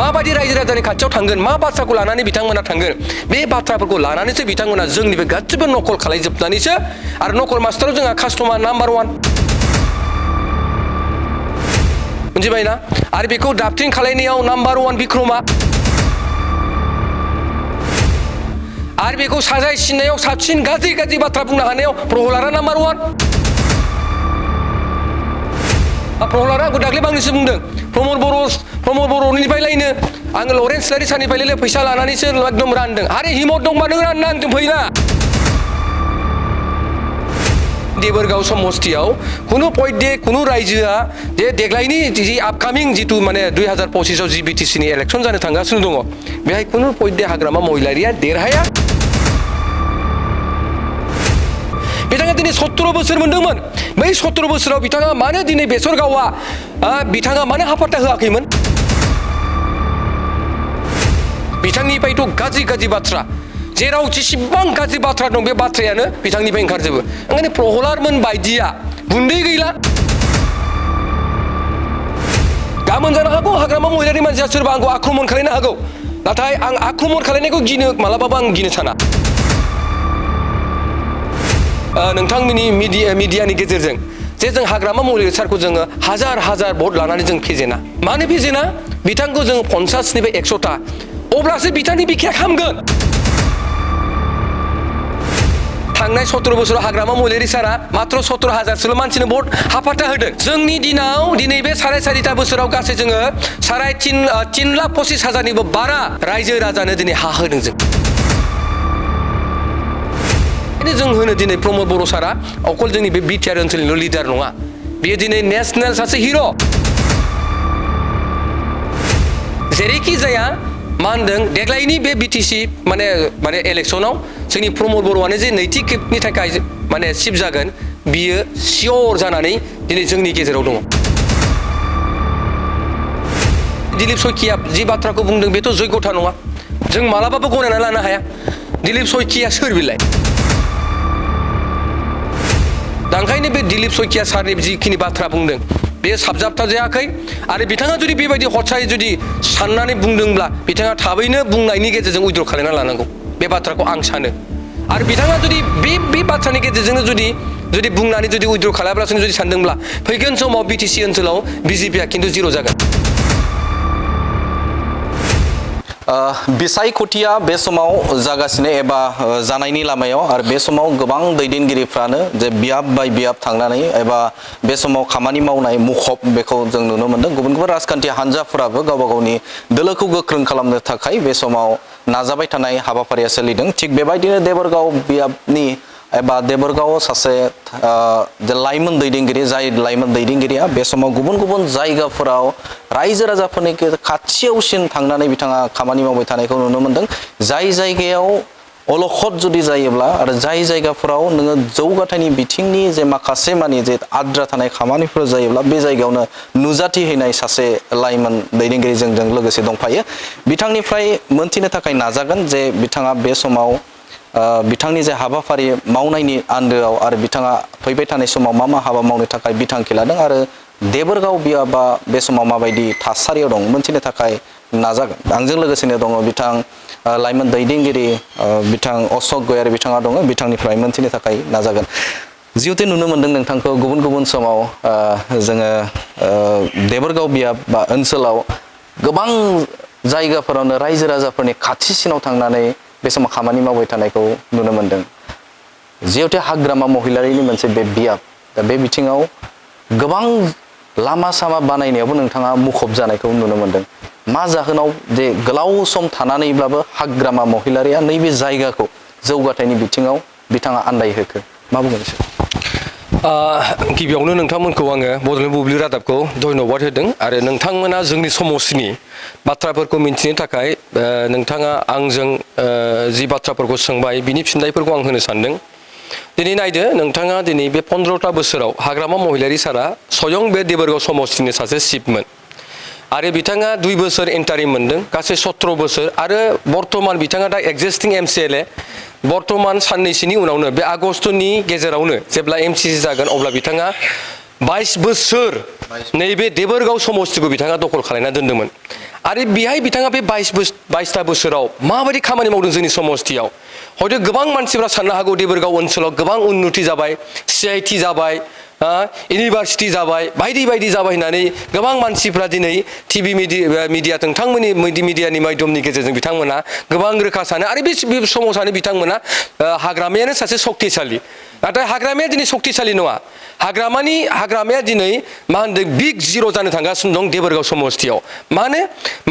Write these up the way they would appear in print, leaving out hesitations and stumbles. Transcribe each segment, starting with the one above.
माबायदि रायजो राजानि खाथियाव थांगोन मा बाथ्राखौ लानानै बिथांमोना थांगोन बे बाथ्राफोरखौ लानानैसो बिथांमोना जोंनिफ्राय गासिबो नकल खालामजोबनानैसो आरो नकल मास्टाराव जोंहा कास्टमार नाम्बार 1 मिथिबायना आरो बेखौ दाबथिं खालायनायाव नाम्बार 1 बिक्रमा आरो बेखौ साजाय सिननायाव साबसिन गाज्रि गाज्रि बाथ्रा बुंनो हानायाव प्रहलादा नाम्बार 1 प्रहलादा आंखौ दाख्लै बांनैसो बुंदों प्रमद बर'निफ्राय लायनो आङो लरेन्स लारि सारनिफ्राय फैसा लानानैसो एकदम रानदों आरे हिम्मत दंबा नों रानना आंजों फैना देबरगाव समस्तियाव कुनु पयदे कुनु रायजोआ जे देग्लायनि जि आपकामिं जितु माने 2025 आव जि बिटिसि नि इलेक्शन जानो थांगासिनो दङ बेहाय कुनु पयदे हाग्रामा महिलारिया देरहाया बिथाङा दिनै 17 बोसोर मोनदोंमोन बै 17 बोसोराव बिथाङा मानो दिनै बेसरगावआ बिथाङा मानो हाफात्ता होआखैमोन बिथांनिफ्रायथ' गाज्रि बाथ्रा जेराव जेसेबां गाज्रि बाथ्रा दं बे बाथ्रायानो बिथांनिफ्राय ओंखारजोबो ओंखायनो प्रहलादमोन बायदिया गुन्दै गैला गाबोन जानो हागौ हाग्रामा महिलारि मानसिया सोरबा आंखौ आक्रमण खालामनो हागौ नाथाय आं आक्रमण खालामनायखौ गिनो मालाबाबो आं गिनो साना नोंथांमोननि मिडियानि गेजेरजों जे जों हाग्रामा महिलारि सारखौ जोङो हाजार भट लानानै जों फेजेना मानो फेजेना बिथांखौ जों 50 निफ्राय 100 ता अब्लासो बिथांनि बिखाया खामगोन थांनाय 17 बोसोराव हाग्रामा महिलारि सारा मात्र 17,000सोल' मानसिनो भट हाफात्ता होदों जोंनि दिनाव दिनै बे 4.5 बोसोराव गासै जोङो 3,25,000निबो बारा रायजो राजानो दिनै हा होदों जों होनो दिनै प्रमद बर' सारा अकल जोंनि बे बिटिआर ओनसोलनिल' लिडार नङा बेयो दिनै नेशनेल सासे हिर' जेरैखि जाया मा होनदों देग्लायनि बे बिटिसि माने इलेक्शनाव जोंनि प्रमद बर'आनो जे नैथि खेबनि थाखाय माने चिफ जागोन बियो सियर जानानै दिनै जोंनि गेजेराव दङ दिलीप सयकिया जि बाथ्राखौ बुंदों बेथ' जयगथा नङा जों मालाबाबो गनायना लानो हाया दिलीप सयकिया सोर बिलाय दा ओंखायनो बे दिलीप सयकिया सारनि जिखिनि बाथ्रा बुंदों बेयो साबजाबथा जायाखै आरो बिथाङा जुदि बेबायदि हरसायै जुदि साननानै बुंदोंब्ला बिथाङा थाबैनो बुंनायनि गेजेरजों उइद्र' खालामना लानांगौ बे बाथ्राखौ आं सानो आरो बिथाङा जुदि बे बाथ्रानि गेजेरजोंनो जुदि बुंनानै जुदि उइद्र' खालामालासिनो जुदि सानदोंब्ला फैगोन समाव बिटिसि ओनसोलाव बिजेपिआ खिन्थु जिर' जागोन बिसायख'थिया बे समाव जागासिनो एबा जानायनि लामायाव आरो बे समाव गोबां दैदेनगिरिफ्रानो जे बियाब बाय बियाब थांनानै एबा बे समाव खामानि मावनाय मुखुब बेखौ जों नुनो मोनदों गुबुन राजखान्थि हान्जाफोराबो गावबा गावनि दोलोखौ गोख्रों खालामनो थाखाय बे समाव नाजाबाय थानाय हाबाफारिया सोलिदों थिग बेबायदिनो देबरगाव बियाबनि एबा देबरगावआव सासे लाइमोन दैदेनगिरि जाय लाइमोन दैदेनगिरिया बे समाव गुबुन जायगाफोराव रायजो राजाफोरनि खाथियावसिन थांनानै बिथाङा खामानि मावबाय थानायखौ नुनो मोनदों जाय जायगायाव अलखद जुदि जायोब्ला आरो जाय जायगाफोराव नोङो जौगाथायनि बिथिंनि जे माखासे मानि जे आद्रा थानाय खामानिफोर जायोब्ला बे जायगायावनो नुजाथि हैनाय सासे लाइमोन दैदेनगिरि जोंजों लोगोसे दंफायो बिथांनिफ्राय मोनथिनो थाखाय नाजागोन जे बिथाङा बे समाव बिथांनि जे हाबाफारि मावनायनि आन्दोआव आरो बिथाङा फैबाय थानाय समाव मा हाबा मावनो थाखाय बिथांखि लादों आरो देबरगाव बियाबा बे समाव माबायदि थासारियाव दं मोनथिनो थाखाय नाजागोन आंजों लोगोसेनो दङ बिथां लाइमोन दैदेनगिरि बिथां अशक गयारि बिथाङा दङ बिथांनिफ्राय मोनथिनो थाखाय नाजागोन जिहेतु नुनो मोनदों नोंथांखौ गुबुन समाव जोङो देबरगाव बियाब बा ओनसोलाव गोबां जायगाफोरावनो रायजो राजाफोरनि खाथिसिनाव थांनानै बे समाव खामानि मावबाय थानायखौ नुनो मोनदों जिहेतु हाग्रामा महिलारिनि मोनसे बे बियाब दा बे बिथिङाव गोबां लामा सामा बानायनायावबो नोंथाङा मुखुब जानायखौ नुनो मोनदों मा जाहोनाव जे गोलाव सम थानानैब्लाबो हाग्रामा महिलारिया नैबे जायगाखौ जौगाथायनि बिथिङाव बिथाङा आन्दायहोखो मा बुंगोन गिबियावनो नोंथांमोनखौ आङो बड'लेण्ड बुब्लि रादाबखौ धन्यबाद होदों आरो नोंथांमोना जोंनि समस्तिनि बाथ्राफोरखौ मिन्थिनो थाखाय नोंथाङा आंजों जि बाथ्राफोरखौ सोंबाय बिनि फिननायफोरखौ आं होनो सानदों दिनै नायदो नोंथाङा दिनै बे 15ता बोसोराव हाग्रामा महिलारि सारा स्वयं बे देबरगाव समस्तिनि सासे चिफमोन आरो बिथाङा 2 बोसोर इन्टारिम मोनदों गासै 17 बोसोर आरो बर्तमान बिथाङा दा एक्जिस्टिं MCLA बर्तमान साननैसोनि उनावनो बे आगस्तनि गेजेरावनो जेब्ला MCC जागोन अब्ला बिथाङा 22 बोसोर नैबे देबरगाव समस्तिखौ बिथाङा दखल खालामना दोनदोंमोन आरो बेहाय बिथाङा बे 22ता बोसोराव माबायदि खामानि मावदों जोंनि समस्थियाव हयथ' गोबां मानसिफ्रा साननो हागौ देबोरगाव ओनसोलाव गोबां उन्नति जाबाय CIT जाबाय इउनिभार्सिटि जाबाय बायदि बायदि जाबाय होननानै गोबां मानसिफ्रा दिनै टिभि मिडिया नोंथांमोननि मिडियानि माध्यमनि गेजेरजों बिथांमोना गोबां रोखा सानो आरो बे समाव सानो बिथांमोना हाग्रामायानो सासे सक्तिशालि नाथाय हाग्रामाया दिनै सक्तिशालि नङा हाग्रामाया दिनै मा होनदों बिग जिर' जानो थांगासिनो दं देबोरगाव समस्थियाव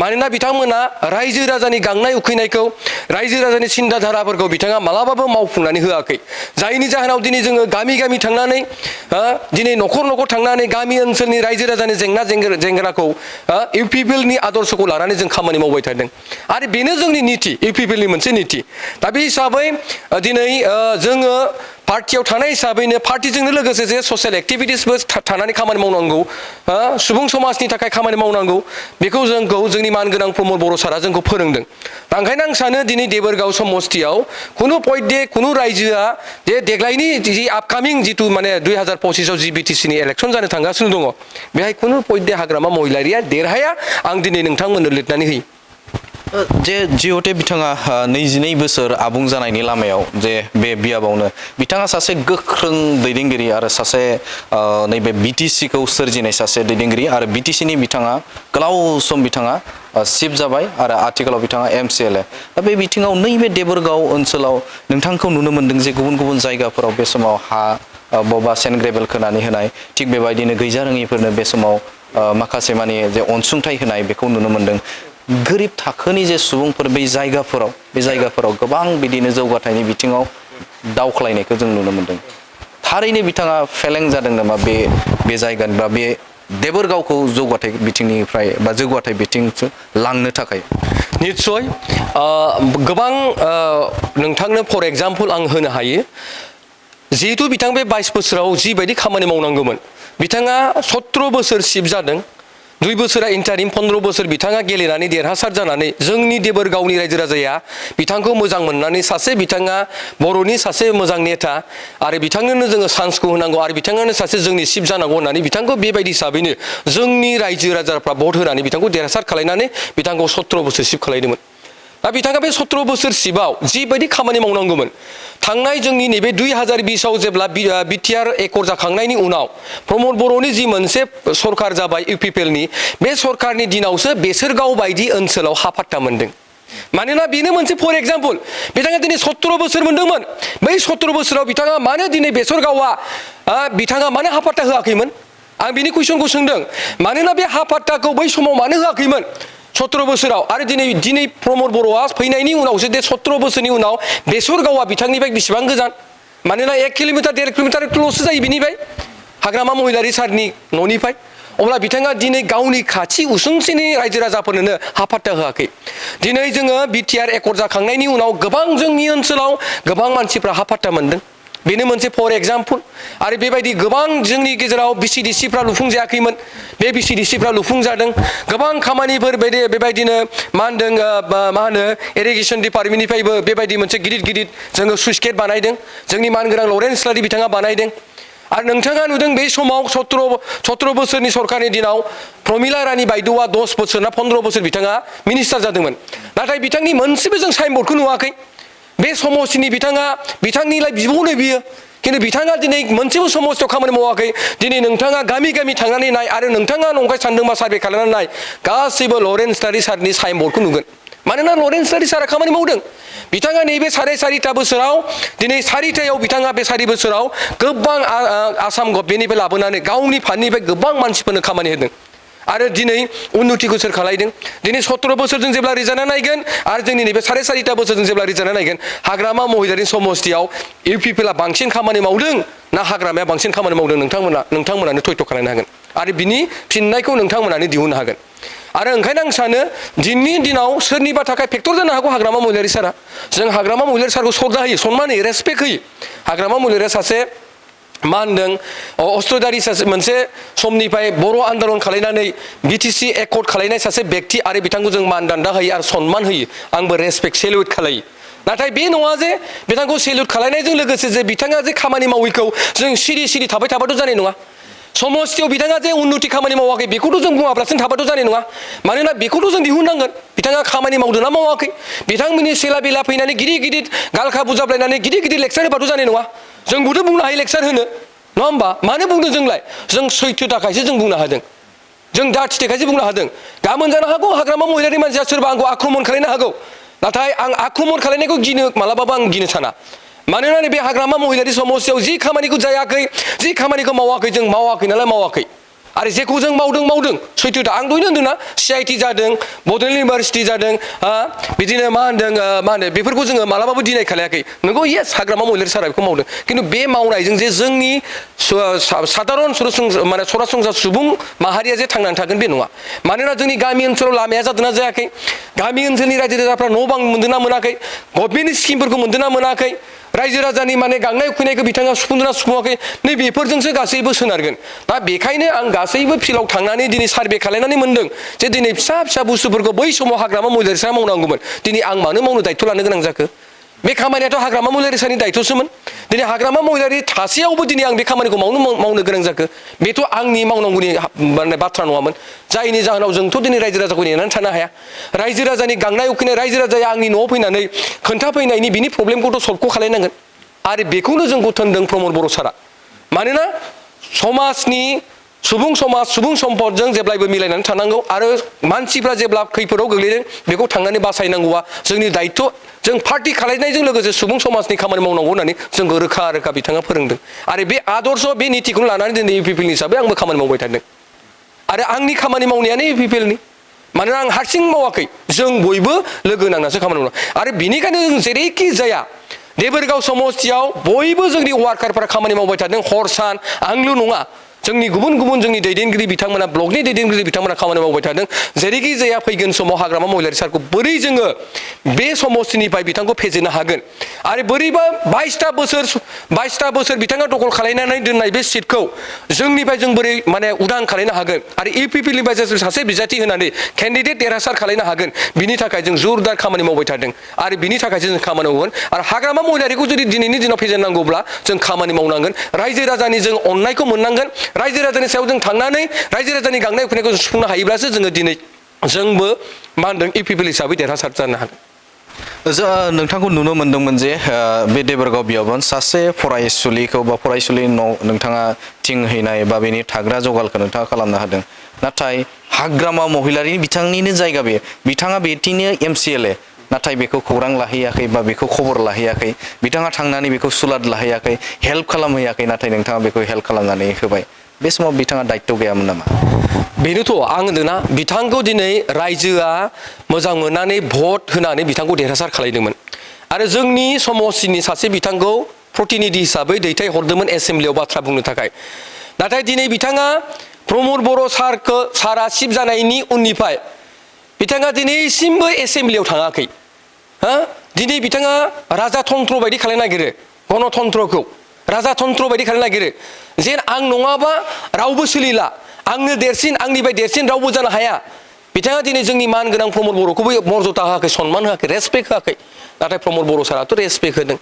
मानोना बिथांमोना रायजो राजानि गांनाय उखैनायखौ रायजो राजानि सिन्था धाराफोरखौ बिथाङा मालाबाबो मावफुंनानै होआखै जायनि जाहोनाव दिनै जोङो गामि गामि थांनानै दिनै न'खर न'खर थांनानै गामि ओनसोलनि रायजो राजानि जेंना जेंगोनाखौ UPPL नि आदर्शखौ लानानै जों खामानि मावबाय थादों आरो बेनो जोंनि नीति UPPL नि मोनसे नीति दा बे हिसाबै दिनै जोङो पार्टियाव थानाय हिसाबैनो पार्टिजोंनो लोगोसे जे ससियेल एक्टिभिटिसबो थानानै खामानि मावनांगौ सुबुं समाजनि थाखाय खामानि मावनांगौ बेखौ जोंनि मानगोनां प्रमद बर' सारा जोंखौ फोरोंदों दा ओंखायनो आं सानो दिनै देबोरगाव समस्थियाव खुनु रायजोआ जे देग्लायनि जि आपकामिं जिथु माने 2025आव जि BTC नि इलेक्सन जानो थांगासिनो दङ बेहाय खुनु पयदे हाग्रामा महिलारिया देरहाया आं दिनै नोंथांमोननो लिरनानै होयो जे जिहते बिथाङा 22 बोसोर आबुं जानायनि लामायाव जे बे बियाबावनो बिथाङा सासे गोख्रों दैदेनगिरि आरो सासे नैबे BTC खौ सोरजिनाय सासे दैदेनगिरि आरो BTC नि बिथाङा गोलाव सम बिथाङा चिफ जाबाय आरो आथिखालाव बिथाङा MCLA दा बे बिथिङाव नैबे देबोरगाव ओनसोलाव नोंथांखौ नुनो मोनदों जे गुबुन गुबुन जायगाफोराव बे समाव हा बबा सेन्ट ग्रेभेल खोनानै होनाय थिग बेबायदिनो गैजारोङिफोरनो बे समाव माखासे माने जे अनसुंथाइ होनाय बेखौ नुनो मोनदों गोरिब थाखोनि जे सुबुंफोर बे जायगाफोराव गोबां बिदिनो जौगाथायनि बिथिङाव दावख्लायनायखौ जों नुनो मोनदों थारैनो बिथाङा फेलें जादों नामा बे जायगानि बा बे देबोरगावखौ जौगाथाय बिथिंनिफ्राय बा जौगाथाय बिथिंजों लांनो थाखाय निश्चय गोबां नोंथांनो फर एग्जाम्पल आं होनो हायो जिहेतु बिथां बे 22 बोसोराव जिबायदि खामानि मावनांगौमोन बिथाङा 17 बोसोर चिफ जादों 2 बोसोरा इन्टारिम 15 बोसोर बिथाङा गेलेनानै देरहासार जानानै जोंनि देबोरगावनि रायजो राजाया बिथांखौ मोजां मोननानै बिथाङा बर'नि सासे मोजां नेता आरो बिथांनोनो जोङो चान्सखौ होनांगौ आरो बिथाङानो सासे जोंनि चिफ जानांगौ होननानै बिथांखौ बेबायदि हिसाबैनो जोंनि रायजो राजाफ्रा भट होनानै बिथांखौ देरहासार खालायनानै बिथांखौ 17 बोसोर चिफ खालायदोंमोन दा बिथाङा बे 17 बोसोर चिफआव जिबायदि खामानि मावनांगौमोन थांनाय जोंनि नैबे 2020आव जेब्ला बिटिआर एकर्ड जाखांनायनि उनाव प्रमद बर'नि जि मोनसे सरकार जाबाय UPPL नि बे सरकारनि दिनावसो बेसोरगाव बायदि ओनसोलाव हा पाट्टा मोनदों मानोना बेनो मोनसे फर एग्जाम्पल बिथाङा दिनै 17 बोसोर मोनदोंमोन बै 17 बोसोराव बिथाङा मानो दिनै बेसरगावआ बिथाङा मानो हा पाट्टा होआखैमोन आं बिनि कुइसनखौ सोंदों मानोना बे हा पाट्टाखौ बै समाव मानो होआखैमोन 17 बोसोराव आरो दिनै प्रमद बर'आ फैनायनि उनावसो दे 17 बोसोरनि उनाव बेसरगावआ बिथांनिफ्राय बेसेबां गोजान मानोना 1 किल'मिटार 1.5 किल'मिटारल'सो जायो बिनिफ्राय हाग्रामा महिलारि सारनि न'निफ्राय अब्ला बिथाङा दिनै गावनि खाथि उसुंसेनि रायजो राजाफोरनो हा पाट्टा होआखै दिनै जोङो बिटिआर एकर्ड जाखांनायनि उनाव गोबां जोंनि ओनसोलाव गोबां मानसिफ्रा हा पाट्टा मोनदों बेनो मोनसे फर एग्जाम्पल आरो बेबायदि गोबां जोंनि गेजेराव BCDCफ्रा लुफुंजायाखैमोन बे BCDCफ्रा लुफुंजादों गोबां खामानिफोर बेबायदिनो मा होनो इरिगेसन डिपार्टमेन्टनिफ्रायबो बेबायदि मोनसे गिदिर जोङो सुइस गेट बानायदों जोंनि मानगोनां लरेन्स लारि बिथाङा बानायदों आरो नोंथाङा नुदों बे समाव 17 बोसोरनि सरकारनि दिनाव प्रमिला रानी बायद'आ 10 बोसोर ना 15 बोसोर बिथाङा मिनिस्टार जादोंमोन नाथाय बिथांनि मोनसेबो जों साइनबर्डखौ नुवाखै बे समस्थिनि बिथांनिलाय बिब'नो बियो खिन्थु बिथाङा दिनै मोनसेबो समस्थियाव खामानि मावाखै दिनै नोंथाङा गामि गामि थांनानै नाय आरो नोंथाङा नंखाय सानदोंबा सार्भे खालामनानै नाय गासैबो लरेन्स लारि सारनि साइनबर्डखौ नुगोन मानोना लरेन्स लारि सारा खामानि मावदों बिथाङा नैबे 4.5 बोसोराव दिनै 4थायाव बिथाङा बे 4 बोसोराव गोबां आसाम गभर्नमेन्टनिफ्राय लाबोनानै गावनि फान्डनिफ्राय गोबां मानसिफोरनो खामानि होदों आरो दिनै उन्नतिखौ सोर खालायदों दिनै 17 बोसोरजों जेब्ला रिजाल्टआ नायगोन आरो जोंनि नैबे 4.5 बोसोरजों जेब्ला रिजाल्टआ नायगोन हाग्रामा महिलारि समस्थियाव UPPLआ बांसिन खामानि मावदों ना हाग्रामाया बांसिन खामानि मावदों नोंथांमोनानो थयथ' खालामनो हागोन आरो बिनि फिननायखौ नोंथांमोनानो दिहुननो हागोन आरो ओंखायनो आं सानो दिनैनि दिनाव सोरनिबा थाखाय फेक्टर जानो हागौ हाग्रामा महिलारि सारा जों हाग्रामा महिलारि सारखौ श्रद्धा होयो सनमान होयो रेसपेक्ट होयो हाग्रामा महिलारिया सासे मा होनदों अस्त्रधारि सासे मोनसे समनिफ्राय बर' आन्दलन खालायनानै BTC एकर्ड खालायनाय सासे व्यक्ति आरो बिथांखौ जों मानदान्दा होयो आरो सनमान होयो आंबो रेसपेक्ट सेल्युट खालायो नाथाय बे नङा जे बिथांखौ सेल्युट खालायनायजों लोगोसे जे बिथाङा जे खामानि मावैखौ जों सिरि थाबाय थाबाथ' जानाय नङा समस्थियाव बिथाङा जे उन्नति खामानि मावाखै बेखौथ' जों बुङाब्लासिनो थाबाथ' जानाय नङा मानोना बेखौथ' जों दिहुननांगोन बिथाङा खामानि मावदोंना मावाखै बिथांमोननि सेला बेला फैनानै गिदिर गिदिर गालखा बुजाबलायनानै गिदिर गिदिर लेक्सार होबाथ' जानाय नङा जोंबोथ' बुंनो हायो लेक्सार होनो नङा होमबा मानो बुंदों जोंलाय जों सैथो थाखायसो जों बुंनो हादों जों दाथि थाखायसो बुंनो हादों गाबोन जानो हागौ हाग्रामा महिलारि मानसिया सोरबा आंखौ आक्रमण खालामनो हागौ नाथाय आं आक्रमण खालामनायखौ गिनो मालाबाबो आं गिनो साना मानोना बे हाग्रामा महिलारि समस्यायाव जि खामानिखौ जायाखै जि खामानिखौ मावाखै जों मावाखै नालाय मावाखै आरो जेखौ जों मावदों सैथो दा आं दहायनो होनदोंना CIT जादों बड'लेण्ड इउनिभारसिटि जादों बिदिनो मा होनो बेफोरखौ जोङो मालाबाबो डिनाय खालायाखै नंगौ येस हाग्रामा महिलारि सारा बेखौ मावदों खिन्थु बे मावनायजों जे जोंनि साधारन सरासनस्रा सुबुं माहारिया जे थांनानै थागोन बे नङा मानोना जोंनि गामि ओनसोलाव लामाया जादोंना जायाखै गामि ओनसोलनि रायजो राजाफ्रा न' बां मोनदोंना मोनाखै गभर्नमेन्टनि स्किमफोरखौ मोनदोंना मोनाखै रायजो राजानि माने गांनाय उखैनायखौ बिथाङा सुफुंदोंना सुफुङाखै नै बेफोरजोंसो गासैबो सोनारगोन दा बेखायनो आं गासैबो फिल्डआव थांनानै दिनै सार्भे खालामनानै मोनदों जे दिनै फिसा फिसा बुस्थुफोरखौ बै समाव हाग्रामा महिलारिफ्रा मावनांगौमोन दिनै आं मानो मावनो दायित्व लानो गोनां जाखो बे खामानियाथ' हाग्रामा महिलारिनि दायित्वसोमोन दिनै हाग्रामा महिलारि थासेयावबो दिनै आं बे खामानिखौ मावनो गोनां जाखो बेथ' आंनि मावनांगौनि माने बाथ्रा नङामोन जायनि जाहोनाव जोंथ' दिनै रायजो राजाखौ नेनानै थानो हाया रायजो राजानि गांनाय उखैनाय रायजो राजाया आंनि न'आव फैनानै खोन्थाफैनायनि बिनि प्रब्लेमखौथ' सल्भखौ खालायनांगोन आरो बेखौनो जोंखौ थोनदों प्रमद बर' सारा मानोना समाजनि सुबुं समाज सुबुं सम्पदजों जेब्लायबो मिलायनानै थानांगौ आरो मानसिफ्रा जेब्ला खैफोदाव गोग्लैदों बेखौ थांनानै बासायनांगौआ जोंनि दायित्व जों पार्टि खालायनायजों लोगोसे सुबुं समाजनि खामानि मावनांगौ होननानै जोंखौ रोखा रोखा बिथाङा फोरोंदों आरो बे आदर्श बे नितिखौनो लानानै दिनै UPPL हिसाबै आंबो खामानि मावबाय थादों आरो आंनि खामानि मावनायानो UPPLनि मानोना आं हारसिं मावाखै जों बयबो लोगो नांनासो खामानि मावदों आरो बिनिखायनो जों जेरैखि जाया देबोरगाव समस्थियाव बयबो जोंनि वार्कारफोरा खामानि मावबाय थादों हर सान आंल' नङा जोंनि गुबुन गुबुन जोंनि दैदेनगिरि बिथांमोना ब्लकनि दैदेनगिरि बिथांमोना खामानि मावबाय थादों जेरैखि जाया फैगोन समाव हाग्रामा महिलारि सारखौ बोरै जोङो बे समस्थिनिफ्राय बिथांखौ फेजेननो हागोन आरो बोरैबा 22टा बोसोर बिथाङा दखल खालायनानै दोननाय बे सिटखौ जोंनिफ्राय जों बोरै माने उदां खालायनो हागोन आरो UPPLनिफ्राय जों सासे बिजाथि होनानै केन्डिडेट देरहासार खालायनो हागोन बिनि थाखाय जों जोरदार खामानि मावबाय थादों आरो बिनि थाखायसो जों खामानि मावगोन आरो हाग्रामा महिलारिखौ जुदि दिनैनि दिनाव फेजेननांगौब्ला जों खामानि मावनांगोन रायजो राजानि जों अननायखौ मोननांगोन रायजो राजानि सायाव जों थांनानै रायजो राजानि गांनाय उखैनायखौ जों सुफुंनो हायोब्लासो जोङो दिनै जोंबो मा होनदों UPPL हिसाबै देरहासार जानो हागोन नोंथांखौ नुनो मोनदोंमोन जे बे देबोरगाव बियाबान सासे फरायसुलिखौ बा फरायसुलिनि न' नोंथाङा थिं हैनाय बा बेनि थाग्रा जगालखौ नोंथाङा खालामनो हादों नाथाय हाग्रामा महिलारिनि बिथांनिनो जायगा बे बिथाङा बेथिंनो MCLA नाथाय बेखौ खौरां लाहैयाखै बा बेखौ खबर लाहैयाखै बिथाङा थांनानै बेखौ सुलाद लाहैयाखै हेल्प खालामहैयाखै नाथाय नोंथाङा बेखौ हेल्प खालामनानै होबाय बे समाव बिथाङा दायित्व गैयामोन नामा बेनोथ' आं होनदोंना बिथांखौ दिनै रायजोआ मोजां मोननानै भट होनानै बिथांखौ देरहासार खालायदोंमोन आरो जोंनि समस्थिनि सासे बिथांखौ प्रतिनिधि हिसाबै दैथायहरदोंमोन एसेम्ब्लियाव बाथ्रा बुंनो थाखाय नाथाय दिनै बिथाङा प्रमद बर' सारा चिफ जानायनि उननिफ्राय बिथाङा दिनैसिमबो एसेम्ब्लियाव थाङाखै दिनै बिथाङा राजातन्त्र बायदि खालायनो नागिरो गणतन्त्रखौ राजातन्त्र बायदि खालायनो नागिरो जेन आं नङाबा रावबो सोलिला आंनो देरसिन आंनिफ्राय देरसिन रावबो जानो हाया बिथाङा दिनै जोंनि मान गोनां प्रमद बर'खौबो मर्यादा होआखै सनमान होआखै रेसपेक्ट होआखै नाथाय प्रमद बर' साराथ' रेसपेक्ट होदों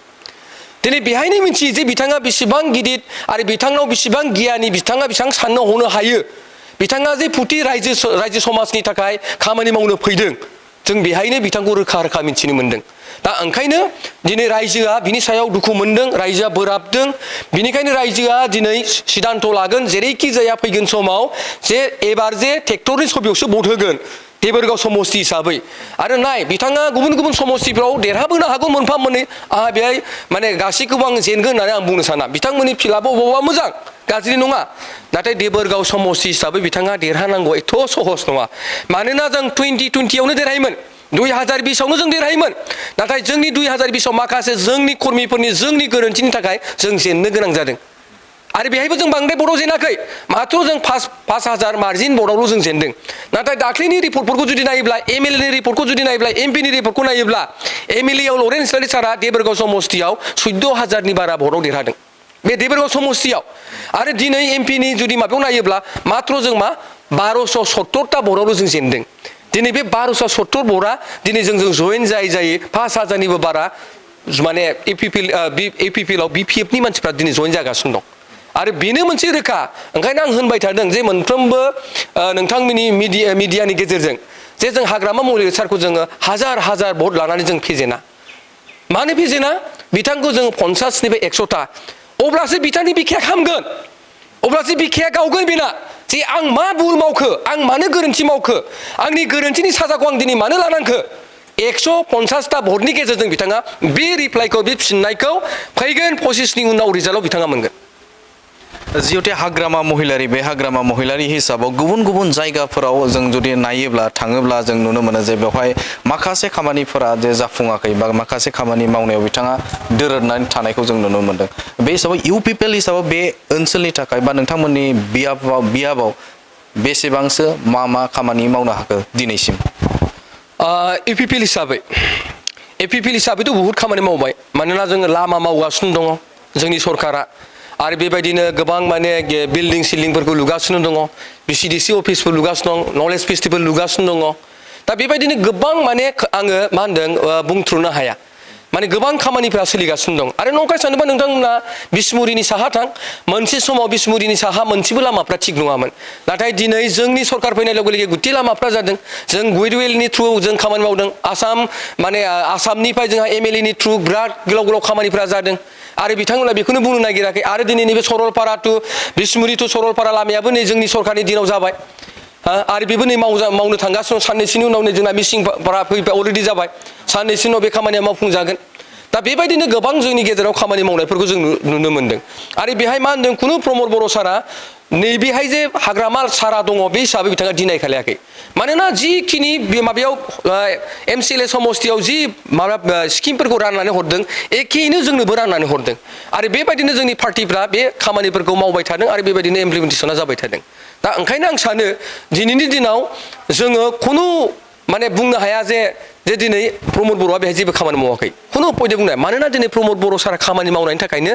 दिनै बेहायनो मिथियो जे बिथाङा बेसेबां गिदिर आरो बिथांनाव बेसेबां गियानि बिथाङा बेसेबां साननो हनो हायो बिथाङा जे फुथि रायजो समाजनि थाखाय खामानि मावनो फैदों जों बेहायनो बिथांखौ रोखा रोखा मिथिनो मोनदों दा ओंखायनो दिनै रायजोआ बिनि सायाव दुखु मोनदों रायजोआ बोराबदों बिनिखायनो रायजोआ दिनै सिद्धान्त लागोन जेरैखि जाया फैगोन समाव जे एबार जे ट्रेक्टरनि सबियावसो भट होगोन देबोरगाव समस्ति हिसाबै आरो नाय बिथाङा गुबुन गुबुन समस्तिफ्राव देरहाबोनो हागौ मोनफा मोननै आंहा बेहाय माने गासैखौबो आं जेनगोन होननानै आं बुंनो साना बिथांमोननि फिल्डआबो बबावबा मोजां गाज्रि नङा नाथाय देबोरगाव समस्ति हिसाबै बिथाङा देरहानांगौ एथ' सहस नङा मानोना जों 2020आवनो देरहायोमोन 2020आवनो जों देरहायोमोन नाथाय जोंनि 2020आव माखासे जोंनि कर्मिफोरनि जोंनि गोरोन्थिनि थाखाय जों जेननो गोनां जादों आरो बेहायबो जों बांद्राय भटआव जेनाखै माथ्र जों 5,000 मार्जिन भटआवल' जों जेनदों नाथाय दाख्लैनि रिपर्टफोरखौ जुदि नायोब्ला MLA नि रिपर्टखौ जुदि नायोब्ला MP नि रिपर्टखौ नायोब्ला MLA आव लरेन्स इस्लारि सारा देबोरगाव समस्तियाव 14,000नि बारा भटआव देरहादों बे देबोरगाव समस्तियाव आरो दिनै MP नि जुदि माबायाव नायोब्ला माथ्र जों मा 1270टा भटआवल' जों जेनदों दिनै बे 1270 भटआ दिनै जों जयेन जायै 5,000निबो बारा माने UPPL आव BPF नि मानसिफ्रा दिनै जयेन जागासिनो दं आरो बेनो मोनसे रोखा ओंखायनो आं होनबाय थादों जे मोनफ्रोमबो नोंथांमोननि मिडियानि गेजेरजों जे जों हाग्रामा महिलारि सारखौ जोङो हाजार हाजार भट लानानै जों फेजेना मानो फेजेना बिथांखौ जोङो 50निफ्राय 100टा अब्लासो बिथांनि बिखाया हामगोन अब्लासो बिखाया गावगोन बेना जे आं मा भुल मावखो आं मानो गोरोन्थि मावखो आंनि गोरोन्थिनि साजाखौ आं दिनै मानो लानांखो 150टा भटनि गेजेरजों बिथाङा बे रिप्लाइखौ बे फिननायखौ फैगोन 25नि उनाव रिजाल्टआव बिथाङा मोनगोन जिहेतु हाग्रामा महिलारि बे हाग्रामा महिलारि हिसाबाव गुबुन गुबुन जायगाफोराव जों जुदि नायोब्ला थाङोब्ला जों नुनो मोनो जे बेवहाय माखासे खामानिफोरा जे जाफुङाखै बा माखासे खामानि मावनायाव बिथाङा दोरोदनानै थानायखौ जों नुनो मोनदों बे हिसाबै UPPL हिसाबाव बे ओनसोलनि थाखाय बा नोंथांमोननि बियाबाव बेसेबांसो मा खामानि मावनो हाखो दिनैसिम UPPL हिसाबैथ' बहुद खामानि मावबाय मानोना जोङो लामा मावगासिनो दङ जोंनि सरकारा आरो बेबायदिनो गोबां माने बिल्डिं सिल्डिंफोरखौ लुगासिनो दङ BCDC अफिसफोर लुगासिनो दं नलेज फेस्टिभेल लुगासिनो दङ दा बेबायदिनो गोबां माने आङो मा होनदों बुंथ्र'नो हाया माने गोबां खामानिफोरा सोलिगासिनो दं आरो नंखाय सानोबा नोंथांमोना बिसमुरिनि साहा थां मोनसे समाव बिसमुरिनि साहा मोनसेबो लामाफ्रा थिग नङामोन नाथाय दिनै जोंनि सरकार फैनाय लोगो लोगो गुथि लामाफ्रा जादों जों गुडविलनि थ्रु जों खामानि मावदों आसामनिफ्राय जोंहा MLA नि थ्रु बिराद गोलाव गोलाव खामानिफोरा जादों आरो बिथांमोना बेखौनो बुंनो नागिराखै आरो दिनै नैबे सरलपारा टु बिसमुरि टु सरलपारा लामायाबो नै जोंनि सरकारनि दिनाव जाबाय आरो बेबो नै मावनो थांगासिनो साननैसोनि उनाव नै जोंना मिसिंफोरा फैबाय अलरेडि जाबाय साननैसोनि उनाव बे खामानिया मावफुंजागोन दा बेबायदिनो गोबां जोंनि गेजेराव खामानि मावनायफोरखौ जों नुनो मोनदों आरो बेहाय मा होनदों खुनु प्रमद बर' सारा नैबेहाय जे हाग्रामा सारा दङ बे हिसाबै बिथाङा डिनाय खालायाखै मानोना जिखिनि माबायाव MCLA समस्तियाव जि माबा स्किमफोरखौ राननानै हरदों एखेयैनो जोंनोबो राननानै हरदों आरो बेबायदिनो जोंनि पार्टिफ्रा बे खामानिफोरखौ मावबाय थादों आरो बेबायदिनो इमप्लिमेन्टेसना जाबाय थादों दा ओंखायनो आं सानो दिनैनि दिनाव जोङो खुनु माने बुंनो हाया जे दिनै प्रमद बर'आ बेहाय जेबो खामानि मावाखै खुनु पयन्ट बुंनो हाया मानोना दिनै प्रमद बर' सारा खामानि मावनायनि थाखायनो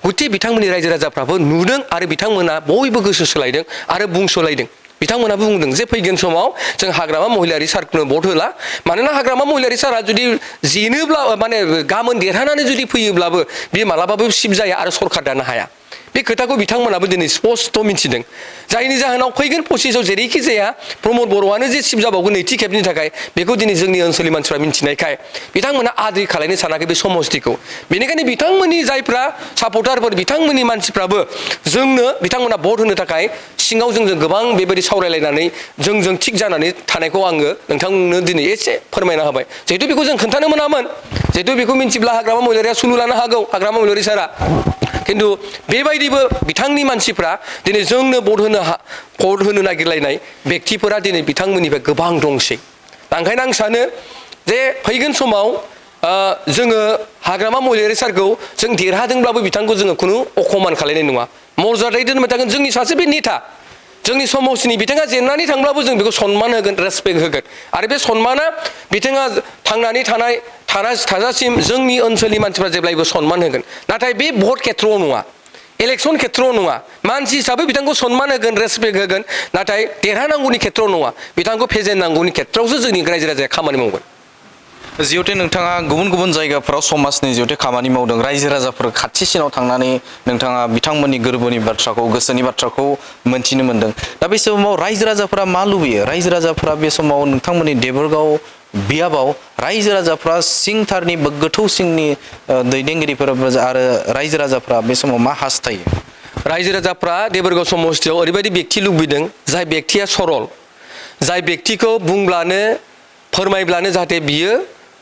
गुथि बिथांमोननि रायजो राजाफ्राबो नुदों आरो बिथांमोना बयबो गोसो सोलायदों आरो बुंसोलायदों बिथांमोनाबो बुंदों जे फैगोन समाव जों हाग्रामा महिलारि सारखौनो भट होला मानोना हाग्रामा महिलारि सारा जुदि जेनोब्ला माने गाबोन देरहानानै जुदि फैयोब्लाबो बे मालाबाबो सिफ जाया आरो सरकार दानो हाया बे खोथाखौ बिथांमोनाबो दिनै स्पष्ट मिथिदों जायनि जाहोनाव फैगोन 25आव जेरैखि जाया प्रमद बर'आनो जे सिफ जाबावगोन नैथि खेबनि थाखाय बेखौ दिनै जोंनि ओनसोलनि मानसिफ्रा मिथिनायखाय बिथांमोना आद्रि खालायनो सानाखै बे समस्तिखौ बेनिखायनो बिथांमोननि जायफ्रा सापर्टारफोर बिथांमोननि मानसिफ्राबो जोंनो बिथांमोना भट होनो थाखाय सिङाव जोंजों गोबां बेबायदि सावरायलायनानै जोंजों थिग जानानै थानायखौ आङो नोंथांनो दिनै एसे फोरमायना होबाय जिहेतु बेखौ जों खोन्थानो मोनामोन जिहेतु बेखौ मिन्थिब्ला हाग्रामा महिलारिया सुलु लानो हागौ हाग्रामा महिलारि सारा खिन्थु बेबायदिबो बिथांनि मानसिफ्रा दिनै जोंनो भट होनो नागिरलायनाय व्यक्तिफोरा दिनै बिथांमोननिफ्राय गोबां दंसै दा ओंखायनो आं सानो जे फैगोन समाव जोङो हाग्रामा महिलारि सारखौ जों देरहादोंब्लाबो बिथांखौ जोङो खुनु अखमान खालायनाय नङा मर्यादायै दोनबाय थागोन जोंनि सासे बे नेता जोंनि समस्तिनि बिथाङा जेननानै थांब्लाबो जों बेखौ सनमान होगोन रेसपेक्ट होगोन आरो बे सनमाना बिथाङा थांनानै थाजासिम जोंनि ओनसोलनि मानसिफ्रा जेब्लायबो सनमान होगोन नाथाय बे भट खेत्रआव नङा इलेक्सन खेत्रआव नङा मानसि हिसाबै बिथांखौ सनमान होगोन रेसपेक्ट होगोन नाथाय देरहानांगौनि खेत्रआव नङा बिथांखौ फेजेननांगौनि खेत्रआवसो जोंनि रायजो राजाया खामानि मावगोन जिहेतु नोंथाङा गुबुन गुबुन जायगाफोराव समाजनि जिहेतु खामानि मावदों रायजो राजाफोर खाथिसिनाव थांनानै नोंथाङा बिथांमोननि गोरबोनि बाथ्राखौ गोसोनि बाथ्राखौ मोनथिनो मोनदों दा बे समाव रायजो राजाफोरा मा लुबैयो रायजो राजाफोरा बे समाव नोंथांमोननि देबोरगाव बियाबाव रायजो राजाफ्रा सिंथारनि गोथौ सिंनि दैदेनगिरिफोर आरो रायजो राजाफ्रा बे समाव मा हास्थायो रायजो राजाफ्रा देबोरगाव समस्तियाव ओरैबायदि व्यक्ति लुबैदों जाय व्यक्तिया सरल जाय व्यक्तिखौ बुंब्लानो फोरमायब्लानो जाहाथे बियो